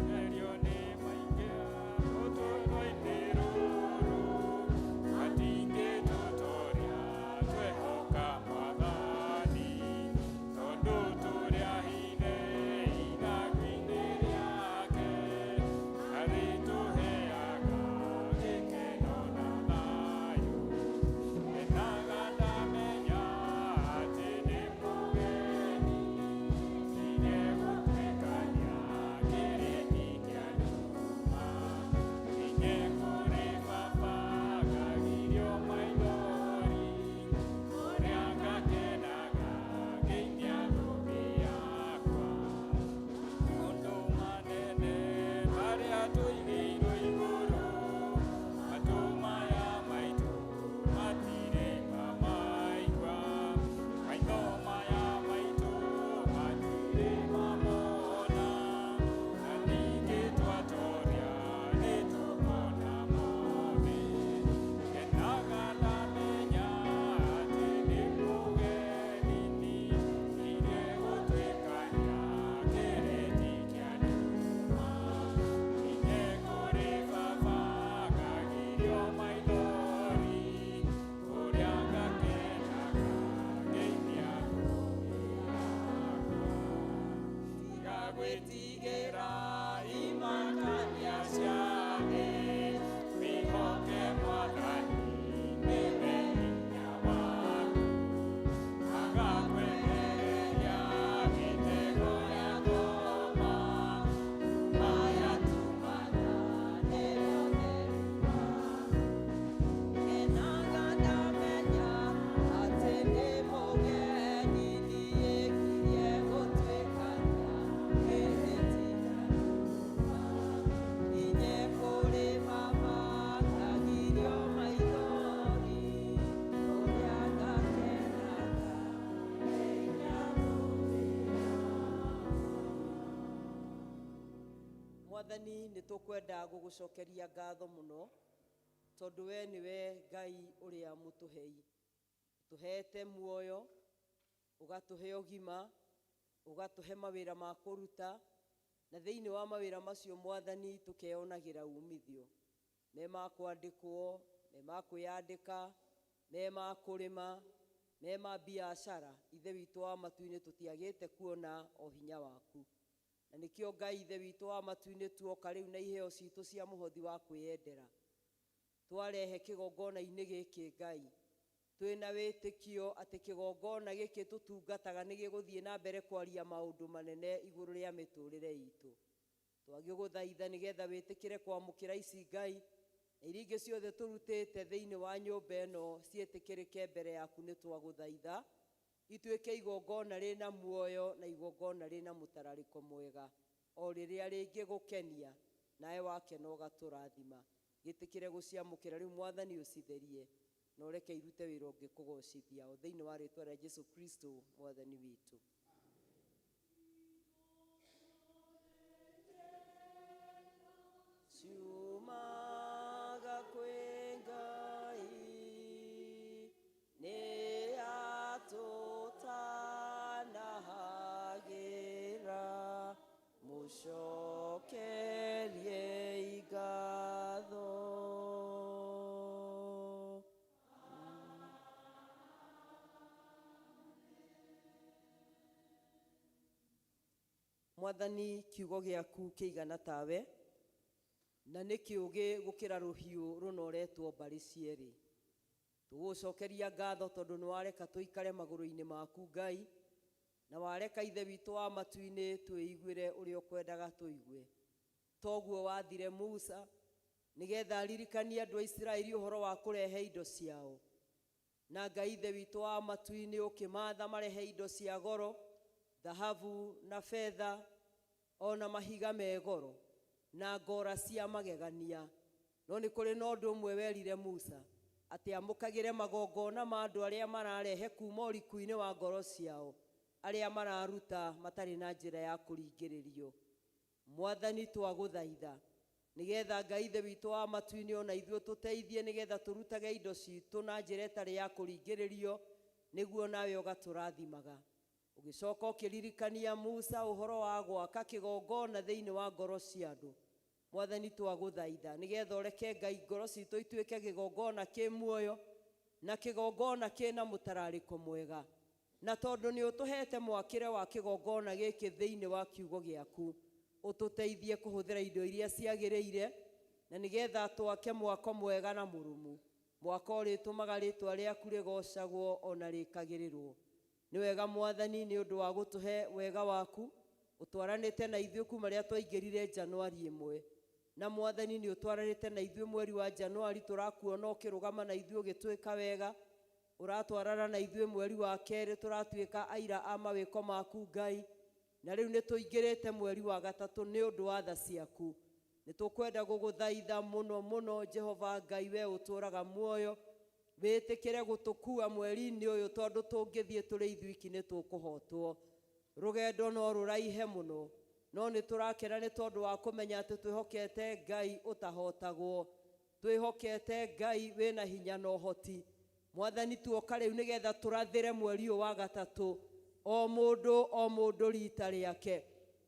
Magerio nĩ maingĩ mũtũrĩre-inĩ rũrũ, matingĩtũtoria twehoka Mwathani, tondũ tũrĩ ahithe ithagu-inĩ rĩake, arĩtũheaga gĩkeno na thayũ. Ndenaga ndamenya atĩ ndĩ mũgeni, ngirie gũtuĩkania kĩrĩti kĩa nduma, nginye kũrĩ Baba ngagirio maithori, kũrĩa ngakenaga ngĩinia thũmbĩ yakwa. Maũndũ manene marĩa tũigĩirwo igũrũ, matũ maya maitũ matirĩ mamaigua, maitho maya maitũ matirĩ mamona, na ningĩ twatoria nĩtũkona mothe. Ngenaga ndamenya atĩ ndĩ mũgeni, ngirie gũtuĩkania kĩrĩti kĩa nduma, nginye kũrĩ Baba ngagirio maithori, kũrĩa ngakenaga ngĩinia thũmbĩ yakwa. Tiga gwĩtigĩra imakania cia thĩ, wĩhoke Mwathani nĩwe hinya waku. Agakwehereria mĩtego ya ngoma, nduma yatumana nĩwe ũtheri waku. Ngenaga ndamenya atĩ ndĩ mũgeni, niĩ ngirie gũtuĩkania kĩrĩti kĩa nduma, nginye kũrĩ Baba ngagirio maithori, kũrĩa ngakenaga ngĩinia thũmbĩ Mwathani, nĩ tũkwenda gũgũcokeria ngatho mũno, tondũ we nĩwe Ngai ũrĩa mũtũhei. Ũtũhete muoyo, ũgatũhe ũgima, ũgatũhe mawĩra ma kũruta, na thĩinĩ wa mawĩra macio Mwathani tũkeyonagĩra umithio. Me ma kwandĩkwo, Me ma kwĩyandĩka, me ma kũrĩma, me ma biacara, Ithe witũ wa matu-inĩ tũtiagĩte kuona o hinya waku. Na nĩkĩo Ngai Ithe witũ wa matu-inĩ tuoka rĩu na iheo citũ cia mũhothi wa kwĩyendera. Twarehe kĩgongona-inĩ gĩkĩ Ngai, twĩna wĩtĩkio atĩ kĩgongona gĩkĩ tũtungataga nĩ gĩgũthiĩ na mbere kwaria maũndũ manene igũrũ rĩa mĩtũrĩre itũ. Twagĩgũthaitha nĩgetha wĩtĩkĩre kwamũkĩra ici Ngai, na iria ingĩ ciothe tũrutĩte thĩinĩ wa nyũmba ĩno ciĩtĩkĩrĩke mbere yaku nĩ twagũthaitha, ituĩke igongona rĩna muoyo na igongona rĩna mũtararĩko mwega, o rĩrĩa rĩngĩgũkenia, nawe wakena ũgatũrathima. Gĩtĩkĩre gũciamũkĩra rĩu Mwathani ũcitherie, na ũreke irute wĩra ũngĩkũgocithia, o thĩinĩ wa rĩtwa rĩa Jesu Kristo Mwathani witũ. Ciumaga kwĩ Ngai, nĩ atũtanahagĩra, mũcokerie ngatho. Mwathani, kiugo gĩaku kĩigana tawe, na nĩ kĩũgĩ gũkĩra rũhiũ rũnoretwo mbarĩ cierĩ. Tũgũcokeria ngatho tondũ nĩ wareka tũikare magũrũ-inĩ maku Ngai, na wareka Ithe witũ wa matu-inĩ twĩiguĩre ũrĩa ũkwendaga tũigue. Toguo wathire Musa nĩgetha aririkanie andũ a Isiraeli ũhoro wa kũrehe indo ciao. Na Ngai Ithe witũ wa matu-inĩ ũkĩmatha marehe indo cia goro, thahabu na betha, ona mahiga me goro, na ngora cia magegania. No nĩ kũrĩ na ũndũ ũmwe werire Musa, atĩ amũkagĩre magongona ma andũ arĩa mararehe kuma ũriku-inĩ wa ngoro ciao, arĩa mararuta matarĩ na njĩra ya kũringĩrĩrio. Mwathani twagũthaitha, nĩgetha Ngai Ithe witũ wa matu-inĩ ona ithuĩ tũteithie, nĩgetha tũrutage indo citũ na njĩra ĩtarĩ ya kũringĩrĩrio, nĩguo nawe ũgatũrathimaga. Ũgĩcoka ũkĩririkania Musa ũhoro wa gwaka kĩgongona thĩinĩ wa ngoro cia andũ. Mwathani twagũthaitha, nĩgetha ũreke Ngai ngoro citũ ituĩke kĩgongona kĩ muoyo, na kĩgongona kĩna mũtararĩko mwega. Na tondũ nĩ ũtũhete mwakĩre wa kĩgongona gĩkĩ thĩinĩ wa kiugo gĩaku, ũtũteithie kũhũthĩra indo iria ciagĩrĩire, na nĩgetha twake mwako mwega na mũrũmu, mwako ũrĩtũmaga rĩtwa rĩaku rĩgocagwo ona rĩkagĩrĩrwo. Nĩ wega Mwathani nĩ ũndũ wa gũtũhe wega waku, ũtwaranĩte na ithuĩ kuma rĩrĩa twaingĩrire Januari ĩmwe. Na Mwathani nĩ ũtwaranĩte na ithuĩ mweri wa Januari, tũrakuona ũkĩrũgama na ithuĩ ũgĩtwĩka wega, ũratwarana na ithuĩ mweri wa kerĩ, tũratuĩka aira a mawĩko maku Ngai, na rĩu nĩ tũingĩrĩte mweri wa gatatũ nĩ ũndũ wa tha ciaku. Nĩ tũkwenda gũgũthaitha mũno mũno Jehova Ngai, we ũtũũraga muoyo, wĩtĩkĩre gũtũkua mweri-inĩ ũyũ, tondũ tũngĩthiĩ tũrĩ ithuiki nĩ tũkũhotwo. Rũgendo no rũraihe mũno, no nĩ tũrakena nĩ tondũ wa kũmenya atĩ twĩhokete Ngai ũtahotagwo, twĩhokete Ngai wĩna hinya na ũhoti. Mwathani tuoka rĩu nĩgetha tũrathĩre mweri ũyũ wa gatatũ, o mũndũ o mũndũ rita rĩake,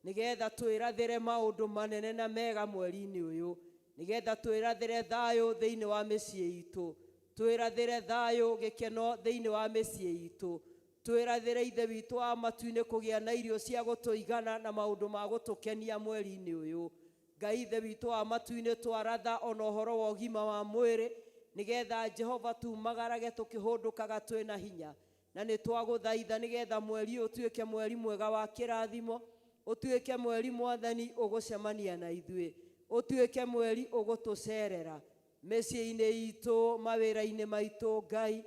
nĩgetha twĩrathĩre maũndũ manene na mega mweri-inĩ ũyũ, nĩgetha twĩrathĩre thayũ thĩinĩ wa mĩciĩ itũ, twĩrathĩre thayũ gĩkeno thĩinĩ wa mĩciĩ itũ, twĩrathĩre Ithe witũ wa matu-inĩ kũgĩa na irio cia gũtũigana na maũndũ ma gũtũkenia mweri-inĩ ũyũ. Ngai Ithe witũ wa matu-inĩ twaratha ona ũhoro wa ũgima wa mwĩrĩ, nĩgetha Jehova tumagarage tũkĩhũndũkaga twĩna hinya. Na nĩ twagũthaitha nĩgetha mweri ũyũ ũtuĩke mweri mwega wa kĩrathimo, ũtuĩke mweri Mwathani ũgũcemania na ithuĩ, ũtuĩke mweri ũgũtũcerera mĩciĩ-inĩ itũ, mawĩra-inĩ maitũ Ngai,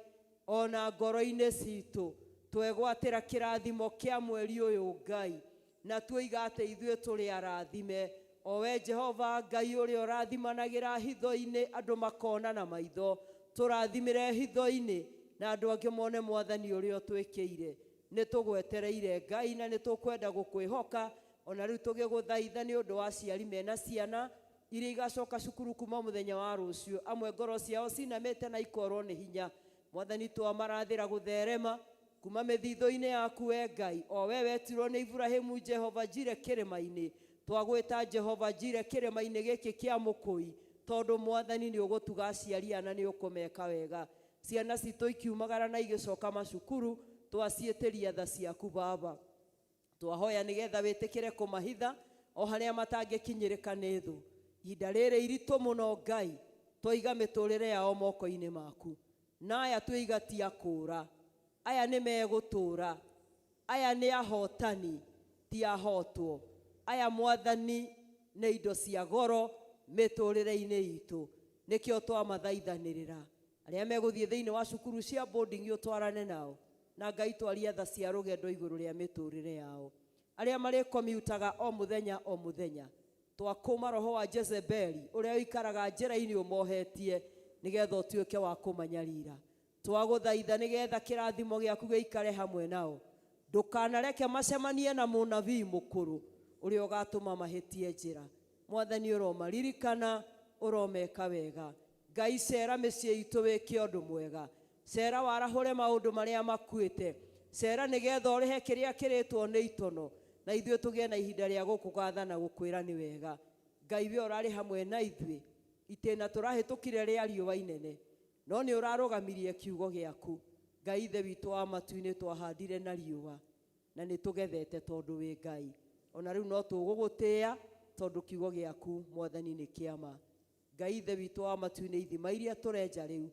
ona ngoro-inĩ citũ. Twegwatĩra kĩrathimo kĩa mweri ũyũ Ngai, na tuoiga atĩ ithuĩ tũrĩ arathime. O we Jehova Ngai ũrĩa ũrathimanagĩra hitho-inĩ andũ makona na maitho, tũrathimĩre hitho-inĩ na andũ angĩ mone Mwathani ũrĩa ũtwĩkĩire. Nĩ tũgwetereire Ngai na nĩ tũkwenda gũkwĩhoka, ona rĩu tũgĩgũthaitha nĩ ũndũ wa aciari mena ciana iria igacoka cukuru kuma mũthenya wa rũciũ, amwe ngoro ciao cinamĩte na ikorwo nĩ hinya. Mwathani twamarathĩra gũtherema kuma mĩthithũ-inĩ yaku we Ngai, o we wetirwo nĩ Iburahĩmu Jehova Jire kĩrĩma-inĩ. Twagwĩta Jehova Jire kĩrĩma-inĩ gĩkĩ kĩa Mũkũi, Tondũ Mwathani nĩ ũgũtuga aciari aya na nĩ ũkũmeka wega. Ciana citũ ikiumagara na igĩcoka macukuru, twaciĩtĩria tha ciaku Baba. Twahoya nĩgetha wĩtĩkĩre kũmahitha o harĩa matangĩkinyĩrĩka nĩ thũ. Ihinda rĩrĩ iritũ mũno Ngai, twaiga mĩtũrĩre yao moko-inĩ maku. Na aya twĩiga ti a kũũra, aya nĩ megũtũũra, aya nĩ ahotani ti ahotwo, aya Mwathani nĩ indo cia goro mĩtũrĩre-inĩ itũ. Nĩkĩo twamathaithanĩrĩra. Arĩa megũthiĩ thĩinĩ wa cukuru cia boarding ũtwarane nao, na Ngai twaria tha cia rũgendo igũrũ rĩa mĩtũrĩre yao. Arĩa marĩkomutaga o mũthenya o mũthenya, twakũma roho wa Jezebeli ũrĩa ũikaraga njĩra-inĩ ũmohetie nĩgetha ũtuĩke wa kũmanyarira. Twagũthaitha nĩgetha kĩrathimo gĩaku gĩikare hamwe nao. Ndũkanareke macemanie na mũnabii mũkũrũ ũrĩa ũgatũma mahĩtie njĩra. Mwathani ũromaririkana, ũromeka wega. Ngai cera mĩciĩ itũ wĩke ũndũ mwega. Cera warahũre maũndũ marĩa makuĩte. Cera nĩgetha ũrĩhe kĩrĩa kĩrĩtwo nĩ itono, na ithuĩ tũgĩe na ihinda rĩa gũkũgatha na gũkwĩra nĩ wega. Ngai we ũrarĩ hamwe na ithuĩ itĩna tũrahĩtũkire rĩa riũa inene, no nĩ ũrarũgamirie kiugo gĩaku. Ngai Ithe witũ wa matu-inĩ, twahandire na riũa na nĩ tũgethete tondũ wĩ Ngai. Ona rĩu no tũgũgũtĩĩa tondũ kiugo gĩaku Mwathani nĩ kĩama. Ngai Ithe witũ wa matu-inĩ, ithima iria tũrenja rĩu,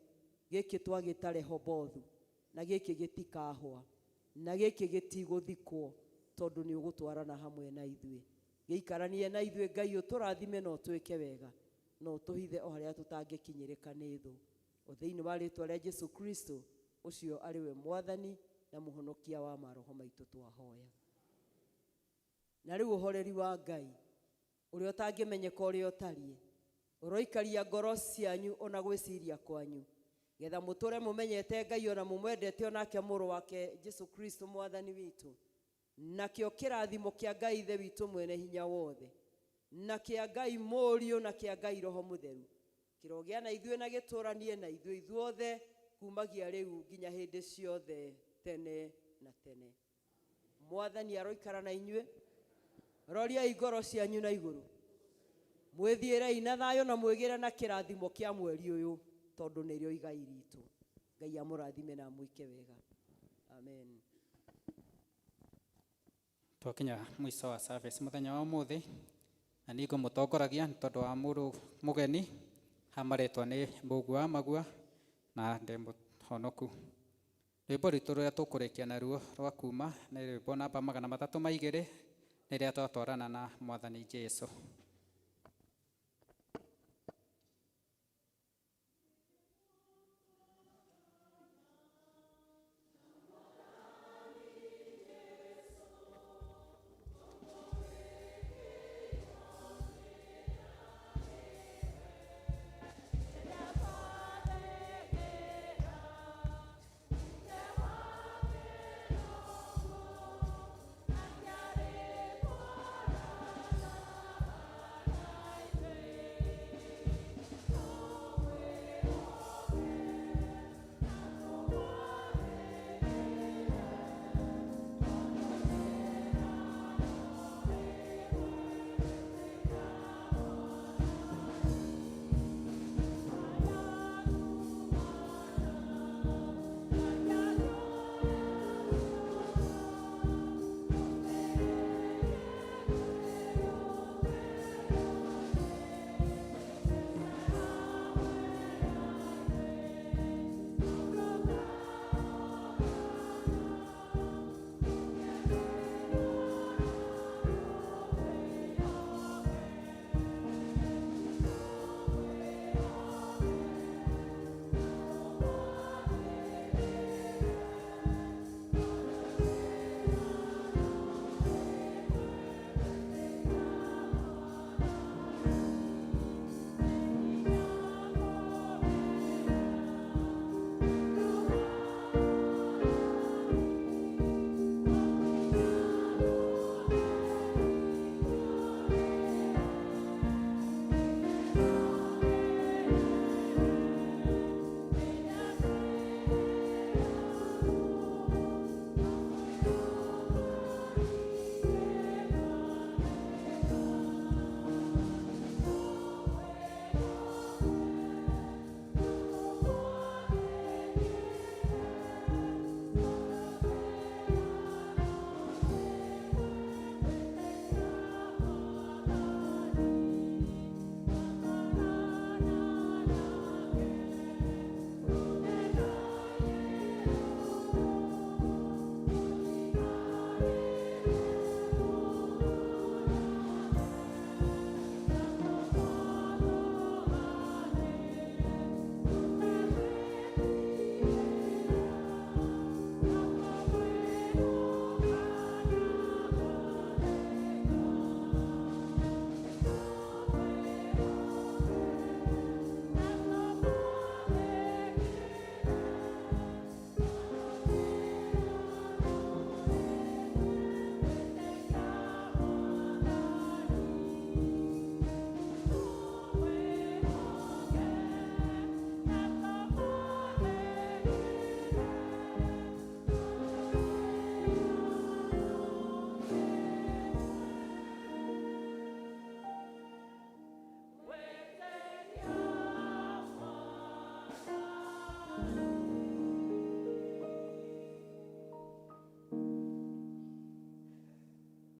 gĩkĩ twagĩta Rehobothu, na gĩkĩ gĩtikahwa, na gĩkĩ gĩtigũthikwo, tondũ nĩ ũgũtwarana hamwe na ithuĩ. Gĩikaranie na ithuĩ Ngai, ũtũrathime na ũtwĩke wega, na ũtũhithe o harĩa tũtangĩkinyĩrĩka nĩ thũ. O thĩinĩ wa rĩtwa rĩa Jesu Kristo, ũcio arĩ we Mwathani na Mũhonokia wa maroho maitũ twahoya. Na rĩu ũhoreri wa Ngai ũrĩa ũtangĩmenyeka ũrĩa ũtariĩ, ũroikaria ngoro cianyu ona gwĩciria kwanyu, getha mũtũre mũmenyete Ngai ona mũmwendete onake mũrũ wake Jesu Kristo Mwathani witũ. Nakĩo kĩrathimo kĩa Ngai Ithe witũ mwene hinya wothe, na kĩa Ngai Mũriũ, na kĩa Ngai Roho Mũtheru, kĩrogĩa na ithuĩ na gĩtũranie na ithuĩ ithuothe kumagia rĩu nginya hĩndĩ ciothe tene na tene. Mwathani aroikara na inyuĩ. Roriai ngoro cianyu na igũrũ, mwĩthiĩrei na thayũ na mwĩgĩre na kĩrathimo kĩa mweri ũyũ, tondũ nĩrĩo igai ritũ. Ngai amũrathime na amwĩke wega. Amen. Twakinya mũico wa service mũthenya wa ũmũthĩ, na niĩ ngũmũtongoragia nĩ tondũ wa mũrũ mũgeni hamarĩtwo nĩ Mbũgua wa Magua na ndĩ mũhonoku. Rwĩmbo rwitũ rũrĩa tũkũrĩkia naruo rwa kuma nĩ rwĩmbo namba 302, rĩrĩa twatwarana na Mwathani Jesu.